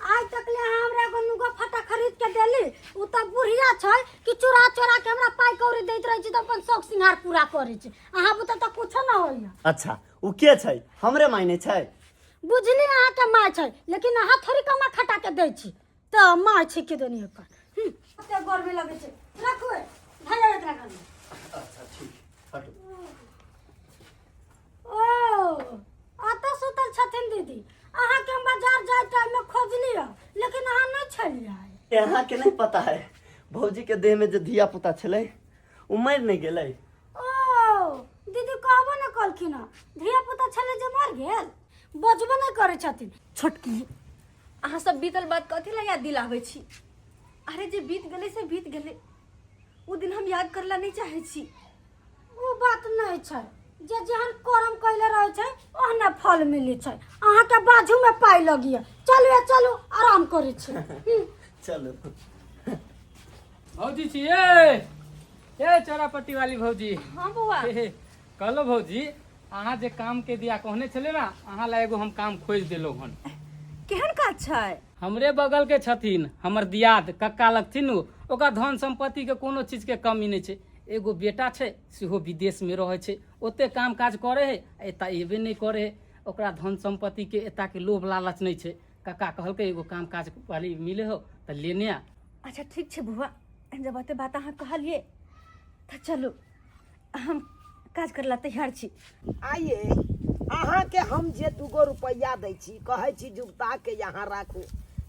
आइ तक ले अहाँ हमरा एगो नुगा फटा खरीद के देली? उ तऽ बुढ़िया छै कि चोरा चोरा के हमरा पाइ कौड़ी दैत रहै छै तऽ अपन शौक सिंगार पूरा करै छै। अहाँ बुते तऽ कुछो न होइया। अच्छा, उ के छै? हमरे मायने छै? बुझली अहाँके माय छै, लेकिन अहाँ थोड़ी कमा खटा के दै छी तऽ माय छै के देनी एकर। कते गर्मी लगै छै। रखू भैया एकरा घर में। अच्छा ठीक, हटू। ओ अतऽ सुतल छथिन दीदी। अहाँके हम बाजार जाय टाइम में खोजली है, लेकिन अहाँ नहीं छलियै। यहाँ के नहीं पता है, भौजी के देह में जे धिया पुता छलै उ मरि नहीं गेलै। ओ दीदी कहबो न कहलखिन हँ, धिया पुता छलै जे मर गेल, बजबो नहीं करै छथिन। छोटकी, अहाँ सब बीतल बात कथी ला याद दिलाबै छी? अरे जे बीत गेलै से बीत गेलै, ओ दिन हम याद करला नहीं चाहै छी। ओ बात नहीं छै, जे जेहन कर्म कैले रहे छै ओहने फल मिलै छै। अहाँके बाजू में पाइ लगिए। चलू ए चलू, आराम करै छी। चलू। भौजी छी ए ए चौरापट्टी वाली भौजी। हाँ बौआ। हे, कहलो भौजी, अहाँ जे काम के दिया कहने छले ना, अहाँ ला एगो हम काम खोजि देलहुँ हन। केहन काज छै? हमरे बगल के छथिन, हमर दियाद कक्का लगथिन उ। ओकरा धन संपत्ति के कोनो चीज के कमी नहि छै। एगो बेटा छै, सेहो विदेश में रहै छै, ओते काम काज करे है, एतऽ एबे नहि करे है। ओकरा धन संपत्ति के एता के लोभ लालच नहि छै। कक्का कहलकै एगो काम काज वाली मिले हो तऽ लेने आ। अच्छा ठीक छै बौआ, जब एते बात अहाँ कहलियै तऽ चलू, हम काज करला तैयार छी। आइए अहाँके हम जे 2 गो रुपैआ दै छी, कहै छी जुगता के यहाँ राखू,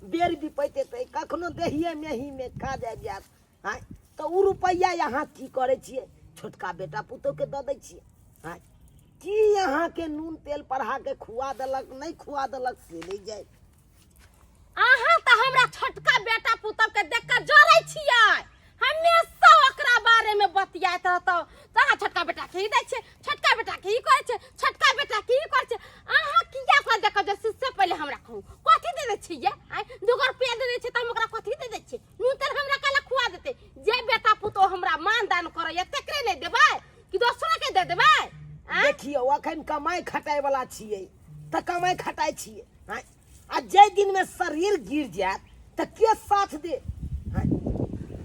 बेर विपैत एतै, कखनो देहिए मेहीमे काज आबि जायत। आँय, तऽ ओ रुपैआ अहाँ की करै छियै? छोटका बेटा पुतोहके दऽ दै छियै। आँय, की अहाँके नून तेल पढ़ा के खुआ देलक, नहि खुआ देलक से नहि जाय। अहाँ तऽ हमरा छोटका बेटा पुतोह के देख के जरै छियै, हमेशा ओकरा बारे में बतियाइत रहतौ। तऽ अहाँ छोटका बेटा के ही दै छियै, छोटका बेटा के ही करै छियै, छोटका बेटा के ही करै छियै। अहाँ किया ओकरा देख के जरै छियै से पहिले हमरा कहू। कथी दे दै छियै? आँय, 2 गो रुपया दे दै छियै तऽ हम ओकरा कथी दे दै छियै? नून तेल हमरा काला खुआ देतै? जे बेटा पुतोह हमरा मान दान करैया तकरे नहि देबै कि दोसरा के दे देबै? आँय? देखियौ, अखन कमाइ खटाइ वाला छियै तऽ कमाइ खटाइ छियै। आँय, आ जाहि दिनमे शरीर गिर जायत तऽ के साथ दे? आँय,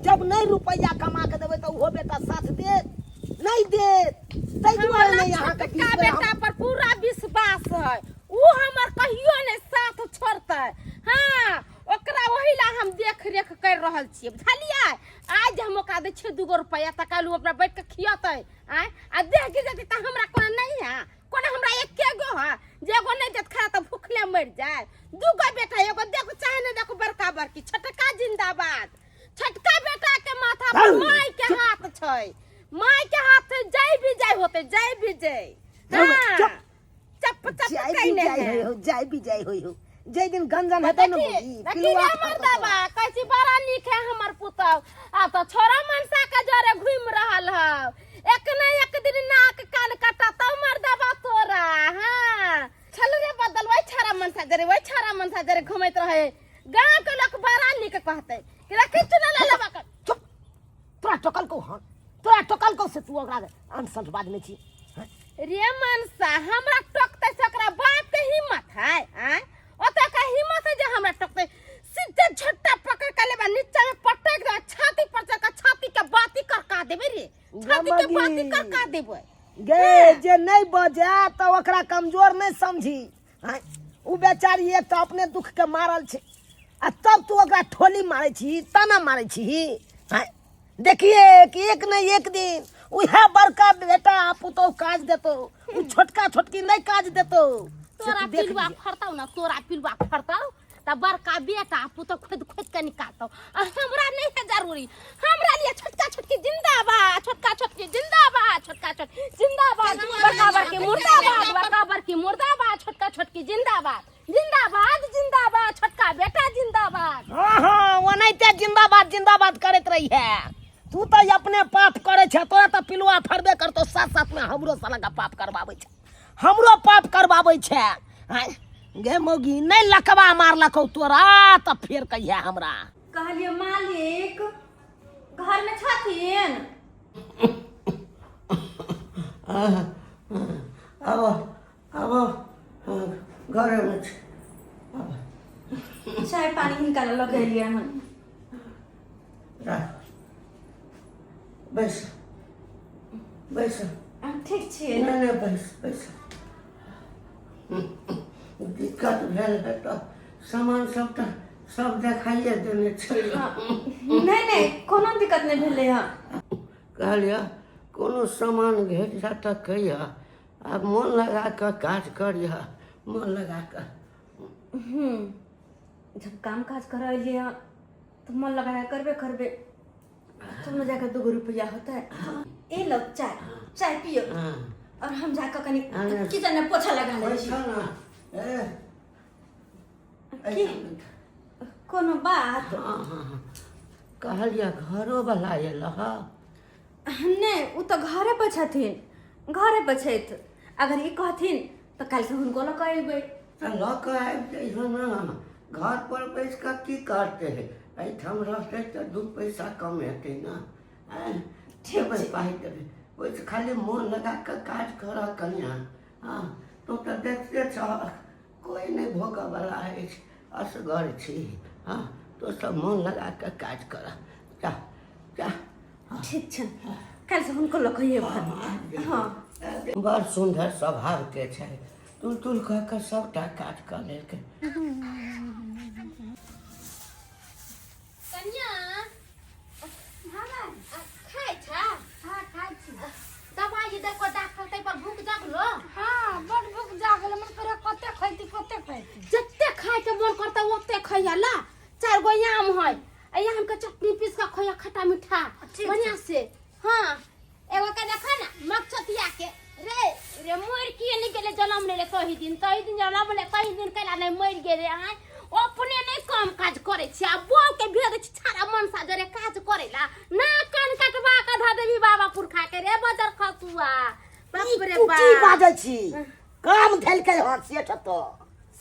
जब नहि रुपैआ कमा के देबै तऽ ओहो बेटा साथ देत? नहि देत। ताहि दुआरे हमरा नहि अहाँके छोटका 20 बेर हम बेटा पर पूरा विश्वास है, उ हमर कहियो नहि साथ छोड़तै। हाँ, ओकरा ओहि ला हम देख रेख कर रहल छियै, बुझलियै? आइ आइ जे हम ओकरा दै छियै 2 गो रुपैआ तऽ काल्हि ओ अपना बैठ के खियतै। आँय, आ देह गिर जेतै तऽ हमरा कोना नहि है? कोना हमरा एके गो है जे एगो नहि देत खाना तऽ भूखले मरि जाय? 2 गो बेटा, एगो देखो चाहे नहि देखो, बड़का बड़की छोटका जिंदाबाद। छोटका बेटा के माथा पर माय के हाथ छै, माय के हाथ छै। जय विजय होते, जय विजय। हाँ। चुप। चप चप जय कइने विजय है। होय हो, जय विजय होय हो। जय दिन गंजन हेतै ने देखी भौजी, देखी पिलुआ रे फड़तौ। मर्दबा, कहै छी बड़ा नीक है हमर पुतहु, आ तऽ छोरा मनसा के जरे घुमि रहल हौ। एक न एक दिन नाक कान कटतौ मर्दबा तोरा। हाँ छल रे बदल, वही छोरा मनसा जरे, वही छोरा मनसा जरे घुमैत रहे। गाँव के लोक बड़ा नीक कहतै कि रखी चुना लेबा के। चुप, तोरा टोकल को? हँ, तोरा टोकल को से तू ओकरा अंट संट बाजने छी? रे मनसा, हमरा टोकतै से ओकरा बाप के हिम्मत है? आँय, ओतऽ का हिम्मत है जे हमरा टोकतै? सीधे झट्टा पकड़ के लेबा, नीचा में पटक देबा, छाती पर चढ़ के छाती के बाती करका देबै रे, छाती के बाती करका देबै। गे, जे नहि बजै तऽ ओकरा कमजोर नहि समझी। आँय, ओ बेचारी एक तऽ अपने दुख के मारल छै आ तब तू ओकरा ठोली मारै छी, ताना मारै छी। आँय, देखिए कि एक ने एक दिन उएह बड़का बेटा आ पुतोहु काज देतौ, ओ छोटका छोटकी नहि काज देतौ, से तोरा तू देख पिलुआ लिहे। फड़तौ ना, तोरा पिलुआ फड़तौ तऽ बड़का बेटा पुतोह खोदि खोदि के निकालतौ। आ हमरा नहीं है जरूरी, हमरा लिए छोटका छोटकी जिंदाबाद, छोटका छोटकी जिंदाबाद, छोटका छोटकी जिंदाबाद, बड़का बड़की मुर्दाबाद, बड़का बड़की मुर्दाबाद, छोटका छोटकी जिंदाबाद, जिंदाबाद, जिंदाबाद, छोटका बेटा जिंदाबाद। हाँ हाँ, ओनाहिते जिंदाबाद जिंदाबाद करैत रही है। तू तऽ अपने पाप करै छै, तोरा तऽ पिलुआ फड़बे करतौ, साथ साथ में हमरो साला का पाप करबाबै छै, हमरो पाप करबाबै छै। आँय गे मौगी, नहि लकवा मारलकौ तोरा तऽ फेर कहिया हमरा। कहलियै मालिक घरमे छथिन? आबो आबो, घरेमे छी। चाय पानी हिनका लऽ लऽ के एलियै हन। राख, बैस बैस। ठीक छियै? नहि नहि, बैस बैस। दिक्कत भेल है तऽ सामान सब तऽ सब देखाइए देने छै। नहि नहि, कोनो दिक्कत नहि भेलै हँ। कहलियै कोनो सामान भेट जाय तऽ कहिया। आब मोन लगा कऽ काज करिह, मोन लगा कऽ। हूँ, जब काम काज करऽ एलियै हँ तऽ मन लगा कऽ करबे करबै, तब ने जाकऽ 2 गो रुपैआ होतै। ए लो चाय, चाय पियो। और हम जाकऽ कनि किचन में पोछा लगा लै छी। बैठो ने ए। की, कोनो बात? हँ हँ हँ, कहलियै घरोवला एल हँ? नहि, ओ तऽ घरे पर छथिन, घरे पर छथि। अगर ई कहथिन तऽ काल्हिसँ हुनको लऽ कऽ अयबै। तऽ लऽ कऽ आबि जइहो ने। घर पर बैस कऽ की करतै? एहिठाम रहतै तऽ दू पैसा कम हेतै ने। आँय, देबै पाइ, देबै। ओहिसँ खाली मोन लगा कऽ काज करऽ कनिआँ। हँ, तू तऽ देखते छह, कोइ नहि भोगऽवला अछि, असगर छी। हँ, तू सब मोन लगा कऽ काज करऽ, जा जा। ठीक छै, काल्हिसँ हुनको लऽ कऽ अयबै। हँ। बड़ सुन्दर स्वभावके छै, तुल तुल कऽ कऽ सभटा काज कऽ लेलकै। कन्या, खाइ छ? हाँ, खाइ छी। दवाई जे देलको डॉक्टर, ताहि पर भूख जगलो? हाँ, बड़ भूख जागल, मन करे कते खैती, कते खैती। जते खाय के मन करता ओते खैया। ला, 4 गो आम है, आ आम के चटनी पीस के खैया, खट्टा मीठा बढ़िया से। हाँ, एगो के देखा ना मकसतिया के रे। रे मर किए नहीं गेले? जन्म ले तही दिन, तही दिन जन्म ले, तही दिन कैला नहीं मर गेले? आय, अपने नहीं काम काज करे छी आ बौ के भेज दै छी छाड़ा मनसा जरे काज करेला ना। कान कटवा के धऽ देबी बाबा पुरखा के रे बजर खसुआ, बाप रे तू बाप। की बाजै छी? काम धेलकै हँ सेठ तऽ।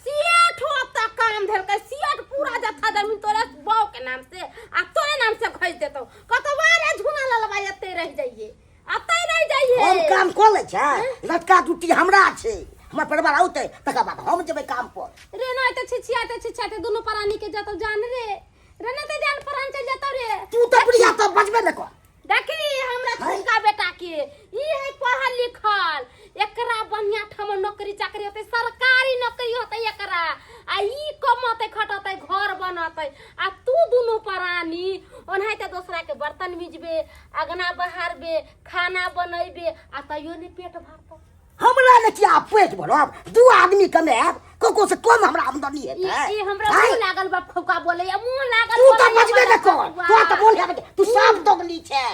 सेठ होता काम धरकै? सेठ पूरा जत्था जमीन तोरे बौ के नाम से आ तोरे नाम से खरीद देतौ। कतवा रे झुना ललबा, एते रह जाइए, एते रह जाइए। हम काम कऽ लै छै, लटका जुट्टी हमरा छै। हमर परिवार औतै तकर बाद हम जेबै काम पर। रे नहीं तो छिछियाते छिछियाते दुनू प्राणी के जतौ जान रे। रे नहीं तो जान प्राण चल जतौ रे। तू तऽ बुढ़िया तऽ बजबे ने कर। देखी हमरा छोटका बेटा के, ई है पढ़ल लिखल। एकरा बढ़िया ठाम नौकरी चाकरी होतै, सरकारी नौकरी होतै एकरा, आ ई कमतै खटतै घर बनतै, आ तू दुनू प्राणी ओनाहिते दोसरा के बर्तन मिजबे, अगना बहारबे, खाना बनैबे, आ तैयो नहि पेट भरतौ। हमरा ने किया पेट भरब, दू आदमी कमायब ककरो से कम हमरा आमदनी हेतै? ई हमरा मुंह लागल बाप खौका बोलैया, मुंह लागल। तू तऽ बजबे ने कर, तू तऽ बोले, तू साफ दोगली छै,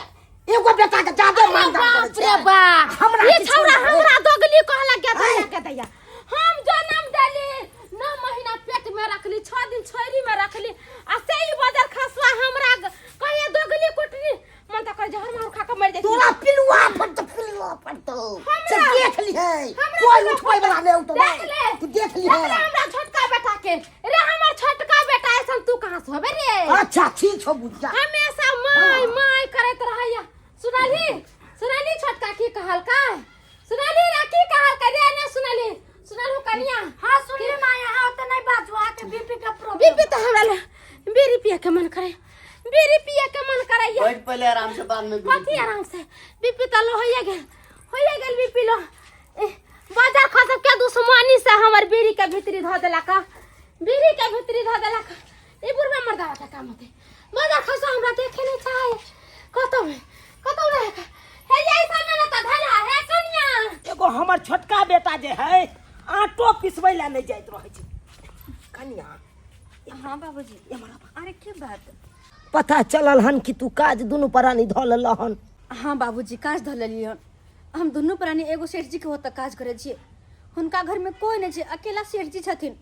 एगो बेटा के जादे मानदान करै बाप रे छै। बा, हमरा ई किछु छौड़ा नहि। हमरा दोगली कहला के दैया के दैया। हम जन्म देली, 9 महीना पेट में रखली, 6 दिन छोरी में रखली, आ से ई बजर खसुआ हमरा कहिया दोगली कुटनी, मन त कहे जहर मार खा के मर जाई। तोरा पिलुआ फटतो, पिलुआ फटतो से देख ली है, हमरा कोई पिलुआ उठबै वाला नहीं उठबै। देख ले। तू देख ली देख है। ले हमरा छोटका बेटा के रे, हमर छोटका बेटा ऐसन तू कहाँ से होबे रे? अच्छा ठीक छौ बुझिया। हमेशा माय माय करैत रहैया। सुनलही? सुनलही छोटका की कहलकै? सुनलही रे की कहलकै रे? ने सुनलही? सुनलहु कनिया? हाँ सुनली माँ, यहाँ ओते नहीं बाजू, अहाँके बीपी के प्रॉब्लम। बीपी तऽ हमरा ले बीड़ी पिए के मन करे, बीड़ी पिए के मन करैया। बैठ पहले आराम से, बाद में बीड़ी कथी आराम से? बीपी तऽ लो होइए गेल, होइए गेल बीपी लो। ए, बाजार खसब के दुश्मनी से हमर बीड़ी के भीतरी धऽ देलक, बीड़ी के भीतरी धऽ देलक। ई बुढ़बा मर्दावा के काम होते। बाजार खसो हमरा देखे नहीं चाहे, कतौ में कतौ रहे हे जाई सामने न त धरा हे कनिया। एगो हमर छोटका बेटा जे है आटो पिसबै लए नहि जाइत रहै छै। कनिया। हाँ बाबूजी। अरे की बात? पता चलल हन कि तू काज दुनू प्राणी धऽ लेलह हन। हाँ बाबूजी, काज धऽ लेलियै हन। हम दुनू प्राणी एगो सेठ जी के ओतऽ काज करै छियै। हुनका घरमे कोइ नहि छै, अकेला सेठ जी छथिन।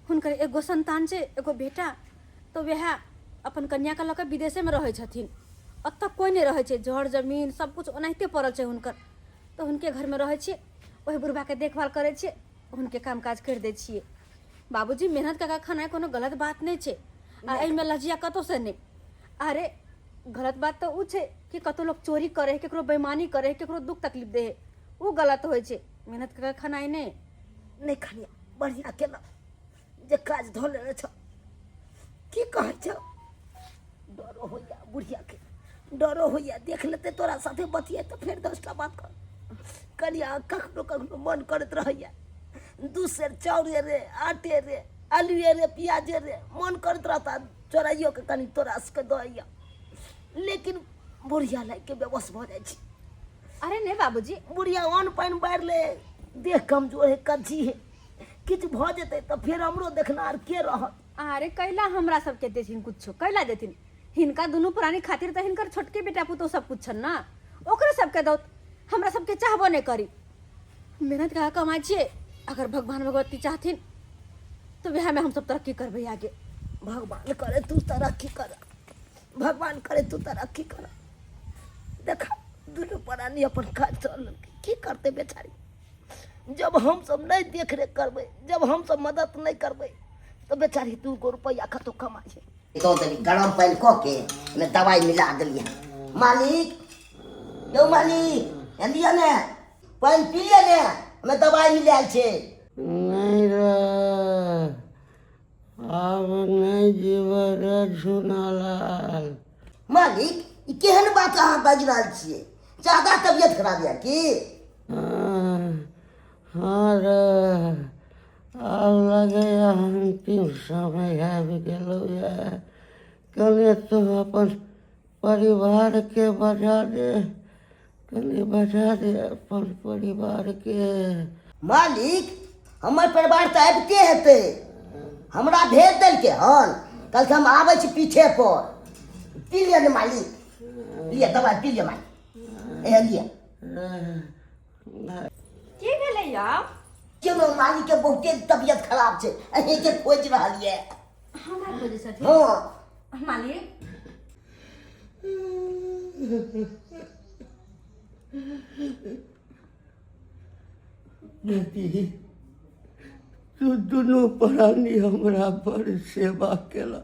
हुनकर एगो संतान छै, एगो बेटा, तऽ वएह अपन कन्याके लऽ कऽ विदेशेमे रहै छथिन। ओतऽ कोइ नहि रहै छै, जर जमीन सब कुछ ओनाहिते पड़ल छै हुनकर। तऽ हुनके घरमे रहै छियै, ओहि बुढ़बाके देखभाल करै छियै, हुनके काम काज करि दै छियै। बाबूजी, मेहनत कऽ कऽ खेनाइ कोनो गलत बात नहि छै, आ एहिमे लजिया कतहुसँ नहि। अरे गलत बात तऽ ओ छै कि कतहु लोक चोरी करै हइ, ककरो बेईमानी करै हइ, ककरो दुख तकलीफ दै हइ, ओ गलत होइ छै, मेहनत कऽ कऽ खेनाइ नहि। नहि कनिया, बढ़िआँ केलक जे काज धऽ लेने छौ। की कहै छौ, डरो होइया बुढ़ियाके, डरो होइया देख लेतै तोरा साथे बतियाइ तऽ फेर 10टा बात कर। कनिया, कखनो कखनो मन करैत रहैया 2 सेर चाउरे रे, आटे रे, आलुए रे, प्याजे रे, मन करैत रहता चोराइयो के कनि तोरा सबके दऽ अइया, लेकिन बुढ़िया लागि के बेबस भऽ जाइ छी। अरे नहि बाबूजी। बुढ़िया अन्न पानि बारि ले, देह कमजोर है, कच्ची है, किछु भऽ जेतै तऽ फेर हमरो देखनार के रहत? अरे कैला हमरा सबके देथिन कुछो, कैला देथिन? हिनका दुनू प्राणी खातिर तऽ हिनकर छोटके बेटा पुतोह सब कुछ छन ना, ओकरे सबके दौत, हमरा सबके चाहबो नहि करी। मेहनत कऽ कमाइ छियै, अगर भगवान भगवती चाहथिन तऽ वएहमे हमसब तरक्की करबै आगे। भगवान करे तू तरक्की कर, भगवान करे तू तरक्की कर। देखा दुनू प्राणी अपन काज चल, की करतै बेचारी? जब हम सब नहीं देख रेख करबै, जब हम सब मदद नहीं करबै, तऽ बेचारी 2 गो रुपैआ कतौ कमाइ छै। दऽ देली गरम पानि कऽ के ओहिमे दवाइ मिला देलियै। मालिक यौ मालिक, एलियै ने? पानि पी लिअ ने, ओहिमे दवाइ मिलायल छै। नहि रे, आब नहि जीबै रे झुनालाल। मालिक, ई केहन बात अहाँ बाजि रहल छियै? ज्यादा तबियत खराब यऽ की? हाँ रे, आब लगैए अन्तिम समय आबि गेलौ यऽ। कने तू अपन परिवारके बजा दे, कनि बजा दे अपन परिवारके। मालिक, हमर परिवार तऽ आबिते हेतै, हमरा भेज देलकै हन, कहलकै हम आबै छी पीछे पर। पी लिअ ने मालिक, लिअ दबाइ पी लिअ मालिक, ए लिअ। की भेलै यौ? केनो मालिक के बहुते तबियत खराब छै, अहीं के खोजि रहल ये। हमरा खोजै छथिन? हाँ। मालिक। बेटी, तू दुनू प्राणी हमरा बड़ सेवा केला।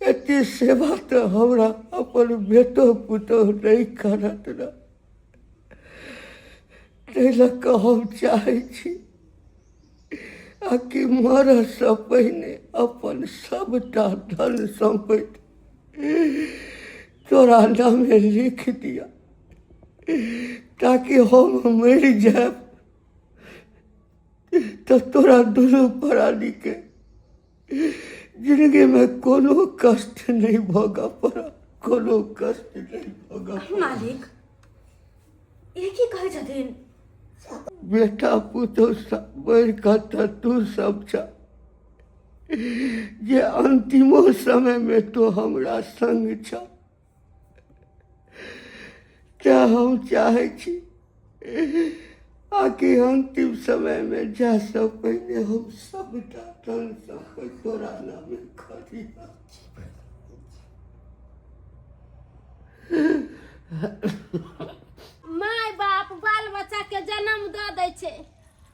एते सेवा तऽ हमरा अपन बेटो पुतोह नहि करत रह। ताहि लऽ कऽ हम चाहै छी आ कि मरऽसँ पहिने अपन सभटा धन सम्पत्ति तोरा नामे लिख दिअ। ताकि हम मरि जायब तऽ तोरा दुनू प्राणीके जिंदगीमे कोनो कष्ट नहि भोगऽ पड़त, कोनो कष्ट नहि भोगऽ पड़त। मालिक, ई की कहै छथिन? बेटा पुतोह सब बढ़ि कऽ तऽ तू सब छह जे अंतिमो समयमे तो हमरा संग छह, तेँ हम चाहै छी आकि अंतिम समयमे जाइसँ पहिने हम सबटा धन सम्पत्ति तोरा नामे कऽ दिअ। माय बाप बाल बच्चा के जन्म दऽ दै छै,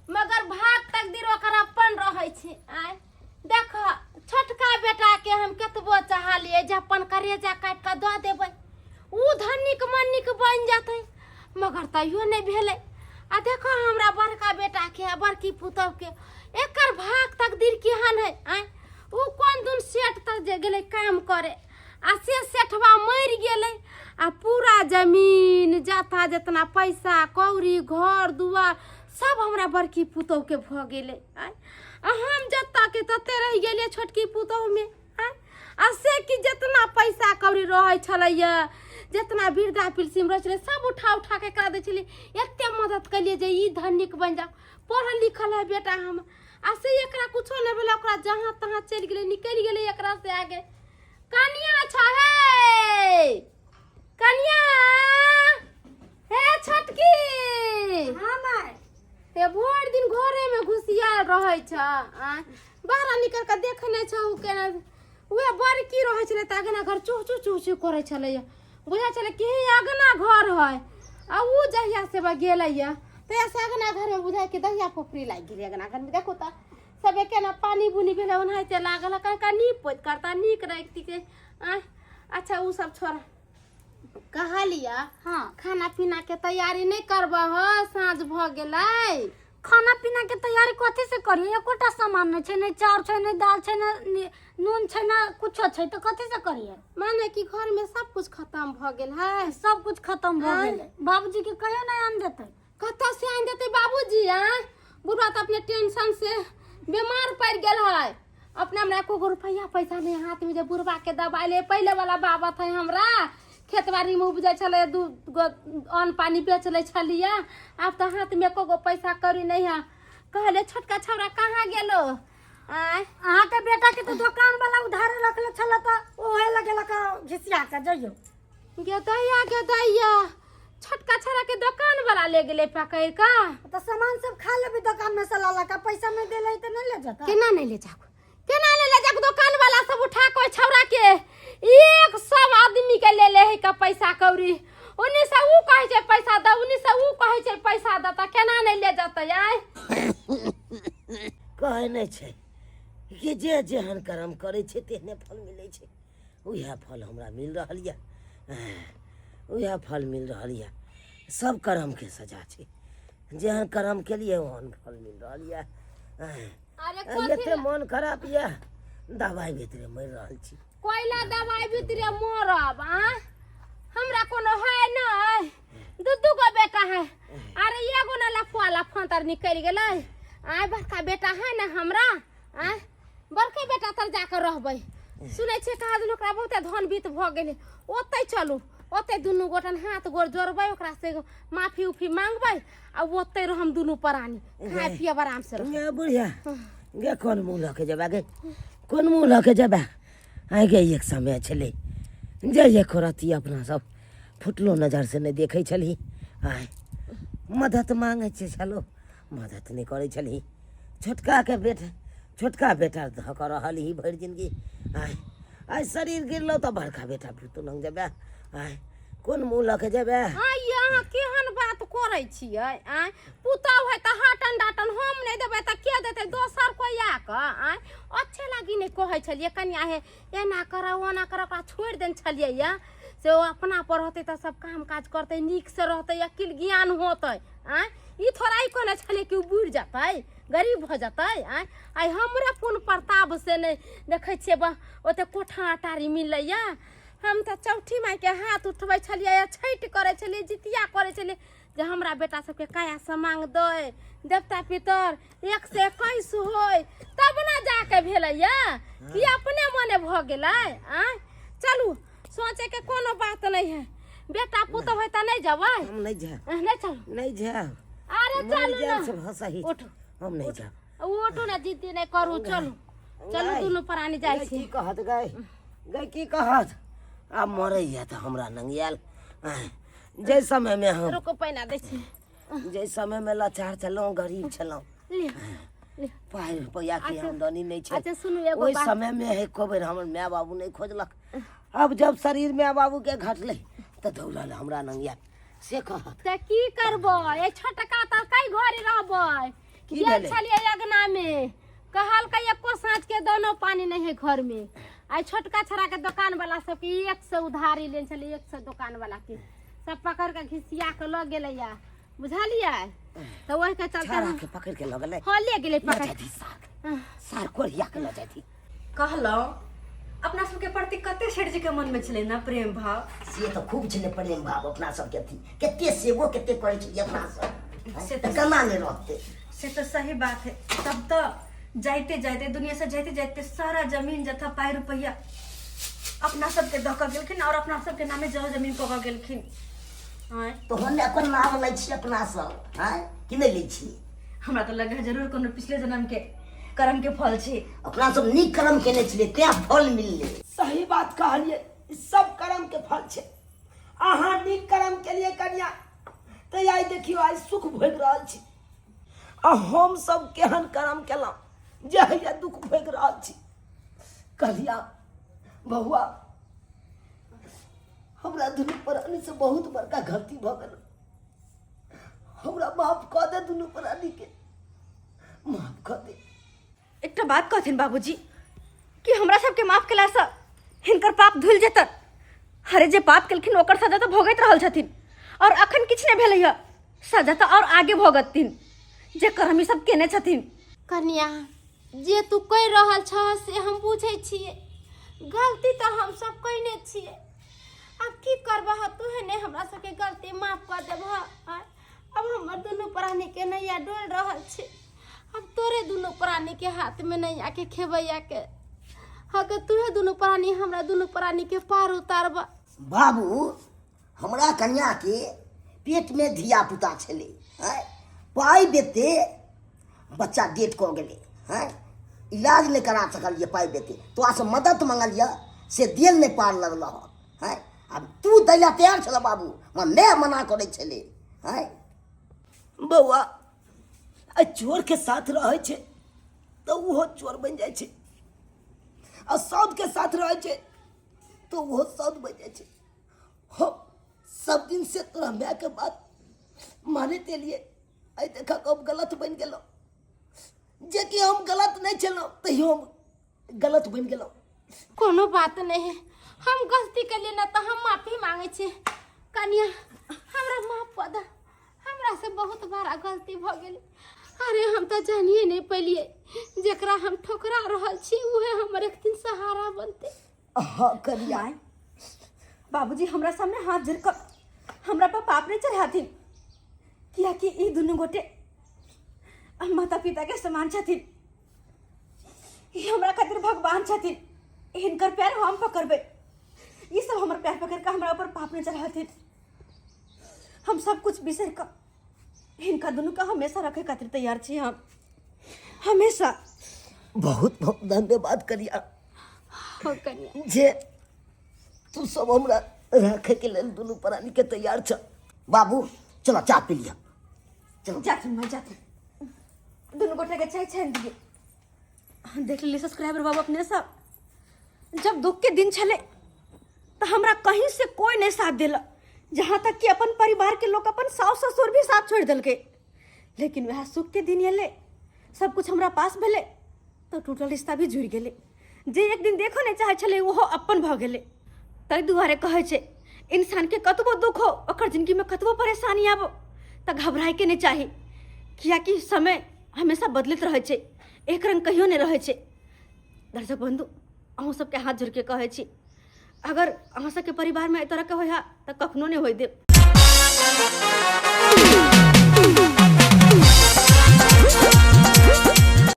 मगर भाग तकदीर ओकर अपन रहै छै। आय देख, छोटका बेटा के हम कतबो चाहलियै जे अपन करेजा काटि कऽ दऽ देबै, ओ धनिक मनिक बनि जेतै, मगर तैयो नहि भेलै। आ देखो हमरा बड़का बेटा के आ बड़की पुतोह के, एकर भाग तकदीर केहन है। आय ओ कोन दुन सेठ तक जे गेलै काम करे, आ से सेठवा मरि गेलै, आ पूरा जमीन जाता जितना पैसा कौड़ी घर दुआर सब हमरा बड़की पुतोहके भऽ गेलै। आँय, आ हम जतऽ के तते रहि गेलियै छोटकी पुतोहमे। आँय, आ से कि जितना पैसा कौड़ी रहै छलैया, जितना वृद्धा पेंशन रहै छलै, सब उठा उठा के करा दै छलियै। एते मदद केलियै जे ई धनिक बनि जाउ, पढ़ल लिखल है बेटा हम, आ से एकरा कुछो नहि भेलै। ओकरा जहाँ तहाँ चलि गेलै, निकलि गेलै एकरा से आगे। कनिया छ हे, कनिया हे छोटकी। हाँ माय। हे भरि दिन घरे में घुसियाल रहै छ, आँय बाहर निकल के देखने छहु केना। उहे बड़की रहै छलै तऽ अगना घर चूह चूह चूह चूह करै छलैया, बुझाइ छलै कि हे अगना घर है। आ उ जहिया से बा गेलैया तहिया से अगना घर में बुझाइ कि दहिया फोफरी लागि गेलै अगना घर में। देखू तऽ सबे केना पानी बुनी भेलै ओनाहिते लागल है, कनिका नीप पोति करता नीक रखती के। आँय अच्छा उ सब छोड़, कहलिया हाँ खाना पीना के तैयारी नहि करबह हो, साँझ भऽ गेलै। खाना पीना के तैयारी कथी से करिए? एकोटा सामान नहीं छै, नहीं चाउर छै, नहीं दाल छै, नहीं नून छै, ना कुछो छै, तो कथी से करिए? माने कि घर में सब कुछ खत्म भऽ गेल है? सब कुछ खत्म भऽ आँय? गेलै। बाबूजी के कहियो नहीं आन देतै। कतऽ से आनि देतै बाबूजी? आँय बुढ़वा तऽ अपने टेंशन से बीमार पड़ि गेल है। अपना हमरा एको गो रुपैआ पैसा नहीं हाथ में जे बुढ़वा के दबाई ले। पहले वाला बाबत है, हमरा खेतबाड़ी में उपजै छलै, दू गो अन्न पानी बेच लै छलियै, आब तऽ हाथ में एको गो पैसा कौड़ी नहीं है। कहले छोटका छौड़ा कहाँ गेलो? आँय अहाँ के बेटा के तो दोकान वाला उधार रखले छल तऽ ओहे लगेलक घिसिया के जइयो। गेदैया गेदैया, छोटका छौड़ा के दोकान वाला ले गेलै पकड़ कऽ। तऽ सामान सब खा लेबै दोकान में से ला ला के, पैसा नहीं देले तऽ नहीं ले जेतै। केना नहीं ले जाकू, केना नहीं ले जाकू? दोकान वाला सब उठा के ओहि छौड़ा के एक सब आदमी के ले ले है का पैसा कौड़ी। उन्नी से ऊ कहै छै पैसा दऽ, उन्नी से ऊ कहै छै पैसा दऽ, तऽ केना नहीं ले जेतै? आँय कहै नहि छै कि जे जेहन कर्म करै छै तेहने फल मिलै छै। उएह फल हमरा मिल रहल यऽ, उएह फल मिल रहल यऽ। सब कर्मके सजा छै, जेहन कर्म केलियै ओहन फल मिल रहल यऽ। अरे कथी एते मन खराब यऽ, दबाइ भीतरे मरि रहल छी। कोयला दबाइ भीतरे मरब? आँय हमरा कोनो है नहि, दू दू गो बेटा है। अरे एगो ने लफुआ लफांतर निकलि गेलै। आँय बड़का बेटा है ने हमरा, आँय बड़के बेटा तर जाकर रहबै। सुनै छियै कहाँ दिन ओकरा बहुते धन बीत भऽ गेलै, ओतै चलू, ओतै दुनू गोटन हाथ गोर जोड़बै, ओकरा से माफी उफी मांगबै आ ओतै रहम दुनू प्राणी, खाय पियब आराम से रहब। गे बुढ़िया गे, कोन मुँह लऽ के जेबा गे, कोन मुँह लऽ के जेबा? आइ गे एक समय छलै जे एको रत्ती अपना सब फुटलो नजर से नहि देखै छलही। आइ मदद मांगै छियै छलो, मदद नहि करै छलही। छोटका के बेटा, छोटका बेटा धऽ कऽ रहल ही भरि जिनगी। आइ आइ शरीर गिरलो तऽ बड़का बेटा पुतहु लग जेबै, आइ कोन मुँह लऽ के जेबै? आइ अहाँ केहन बात करै छियै? आँय पुतहु है तऽ हटन डाटन हम नहि देबै तऽ के देतै दोसर कोइ आकऽ? आँय अच्छे लागी नहि कहै छलियै कनिया हे एना करऽ ओना करऽ, ओकरा छोड़ि देने छलियै यऽ से ओ अपना पर रहतै तऽ सब काम काज करतै, नीक से रहतै, अकिल ज्ञान होतै। आँय ई थोड़ा ही कहने छलियै कि ओ बुड़ि जेतै, गरीब भऽ जेतै। आँय आइ हमरे पुन प्रताप से नहि देखै छियै ओते कोठा अटारी मिलैया। हम तऽ चौठी माइके हाथ उठबै छलियै, छठि करै छलियै, जितिया करै छलियै। जे हमरा बेटा सबके काया समांग दै देवता पितर 121 होय तब ने जाके भेलैया कि अपने मने भऽ गेलै। आँय चलू सोचे के कोनो बात नहीं है, बेटा पुतोह है तऽ नहीं जेबै? हम नहीं जायब। नहीं चलू? नहीं जायब। अरे मरि चलू जायब ना। से भसही। उठू। हम नहीं जायब। उठू ना, जिद्दी नहीं करू, चलू चलू दुनू प्राणी जाइ गै, छी। की कहत गै, गै की कहत, आब मरैया तऽ हमरा नंगियाल। जाहि समय में हम रुको पैना दै छी। जाहि समय में लाचार छलहुँ, गरीब छलहुँ, लिअ। पाइ रुपैआ के अच्छा, आमदनी नहि छल, अच्छा सुनू एगो ओहि बात। समय में एको बेर हमर माय बाबू नहि खोजलक। आब जब शरीर माय बाबू के घटलै तऽ दौड़ल हमरा नंगियाल, से कहत। तऽ की करबै, ए छोटका तऽ कई घड़ी रहबै? की गेल भेलै? छलियै अगना में, कहलकै एको साँझ के दोनो पानी नहीं है घर में। आई छोटका छड़ा के दोकान वाला सबके 100 उधारी लेने छलियै, 100 दोकान वाला के सब पकड़ के घिसिया के लऽ गेलैया, बुझलियै? तऽ ओहि के चलते छाड़ा के पकड़ के लऽ गेलै? हाँ ले गेलै लऽ पकड़। जाथी सार, सार कोरिया के लऽ जाथी। कहलहुँ अपना सबके प्रति कते सेठ जी के मन में छलै ना प्रेम भाव? से तऽ खूब छलै प्रेम भाव अपना सबके अथी, कते सेवो कते करै छलियै अपना सब, से तऽ तऽ केना नहि रहतै? से तऽ सही बात है। तब तऽ जाइते जाइते दुनिया से जाइते जाइते सारा जमीन जथा पाइ रुपैआ अपना सबके दऽ कऽ गेलखिन और अपना सबके नामे जल जमीन कऽ कऽ गेलखिन। आँय तहन ने अपन नाम लै छी अपना सब, आँय कि नहि लै छी? हमरा तऽ लगे है जरूर कोनो पिछले जन्म के कर्म के फल छै। अपना सब नीक कर्म केने छलियै तें फल मिललै। सही बात कहलियै, ई सब कर्म के फल छै। अहाँ नीक कर्म केलियै कनिया, तऽ आइ देखियौ आइ सुख भोगि रहल छी, आ हम सब केहन कर्म केलहुँ जे हैया दुख भोगि रहल छी। कहलिया बौआ, हमरा दुनू प्राणी से बहुत बड़का गलती भऽ गेल, हमरा माफ कऽ दे, दुनू प्राणी के माफ कऽ दे। एकटा बात कहथिन बाबूजी, कि हमरा सबके माफ केलासँ हिनकर पाप धुलि जेतन? अरे जे पाप केलखिन ओकर सजा तऽ भोगैत रहल छथिन, और अखन किछु नहि भेलै हँ, सजा तऽ और आगे भोगथिन जे कर्म ई सब केने छथिन। कनिया जे तू कहि रहल छह से हम बुझै छियै, गलती तऽ हम सब कयने छियै। आब की करबह, तूहे ने हमरा सबके गलती माफ कऽ देबह। आँय? अब हमर दुनू प्राणी के नैया डोल रहल छै, अब तोरे दुनू प्राणी के हाथ में नैया के खेबैया के हके, तूहे दुनू प्राणी हमरा दुनू प्राणी के पार उतारबह। बाबू, हमरा कन्या के पेट में धिया पुता छलै, आँय, पाइ बेते बच्चा डेट कऽ गेलै, आँय, इलाज नहि करा सकलियै पाइ बेते, तोरासँ मदद मंगलियै से देल नहि पार लगल हँ, आँय। आब तू दै लए तैयार छल बाबू, हमर माय मना करै छलै, आँय। बौआ, आ चोर के साथ रहै छै तऽ ओहो चोर बनि जाइ छै, आ सौद के साथ रहै छै तऽ ओहो सौद बनि जाइ छै। हम सब दिन से तोरा माय के बात मानैत एलियै, आइ देखक हम गलत बनि गेलहुँ, जेकि हम गलत नहि छलहुँ तैयो हम गलत बनि गेलहुँ। कोनो बात नहीं है, हम गलती के ना तो हम माफी मांगे छी। कनिया हमरा माफ कऽ दे, हमरा से बहुत बड़ा गलती भ गेल। अरे हम तो जानिए नहीं पेलिए जेकरा हम ठोकरा रहल छी उहे हमर एक दिन सहारा बनते। हाँ कनिया। माय बाबूजी हमरा सामने हाथ जोड़ कऽ हमरा पर पाप नहीं चढ़ाथिन, कियाकि ई दुनू गोटे माता पिता के समान छथिन, ई हमरा खातिर भगवान छथिन, हिनकर पैर हम पकड़बै, ई सब हमर पैर पकड़ कऽ हमरा ऊपर पाप नहीं चढ़ाथिन। हम सब कुछ बिसरि कऽ हिनका दुनू के हमेशा रखे खातिर तैयार छी, हम हमेशा। बहुत बहुत धन्यवाद कनिया। हो कनिया। जे तू सब हमरा राखे के लेल दुनू प्राणी के तैयार छ। बाबू चलो चाय पी लिया, चलो। जाथिन माँ जाथिन, दुनू गोटे के चाय छानि दिए। देख लेलिए सब्सक्राइबर बाबू अपने सब, जब दुख के दिन छले तो हमरा कहीं से कोई नहीं साथ देलक, जहाँ तक कि अपन परिवार के लोग अपन सास ससुर भी साथ छोड़ देलकै, लेकिन वएह सुख के दिन एलै, सब कुछ हमरा पास भेलै तो टूटल रिश्ता भी जुड़ि गेलै, जे एक दिन देखो नहीं चाहै छलै ओहो अपन भऽ गेलै। ताहि दुआरे कहै छै इंसानके कतबो दुख हो, ओकर जिंदगीमे कतबो परेशानी आबो तऽ घबराइके नहि चाही, कियाकि समय हमेशा बदलैत रहै छै, एक रंग कहियो नहि रहै छै। दर्शक बंधु अहूँ सबके हाथ जोड़िके कहै छी, अगर अहाँ सबके परिवारमे एहि तरहके होइ है तऽ कखनो नहि होइ देब।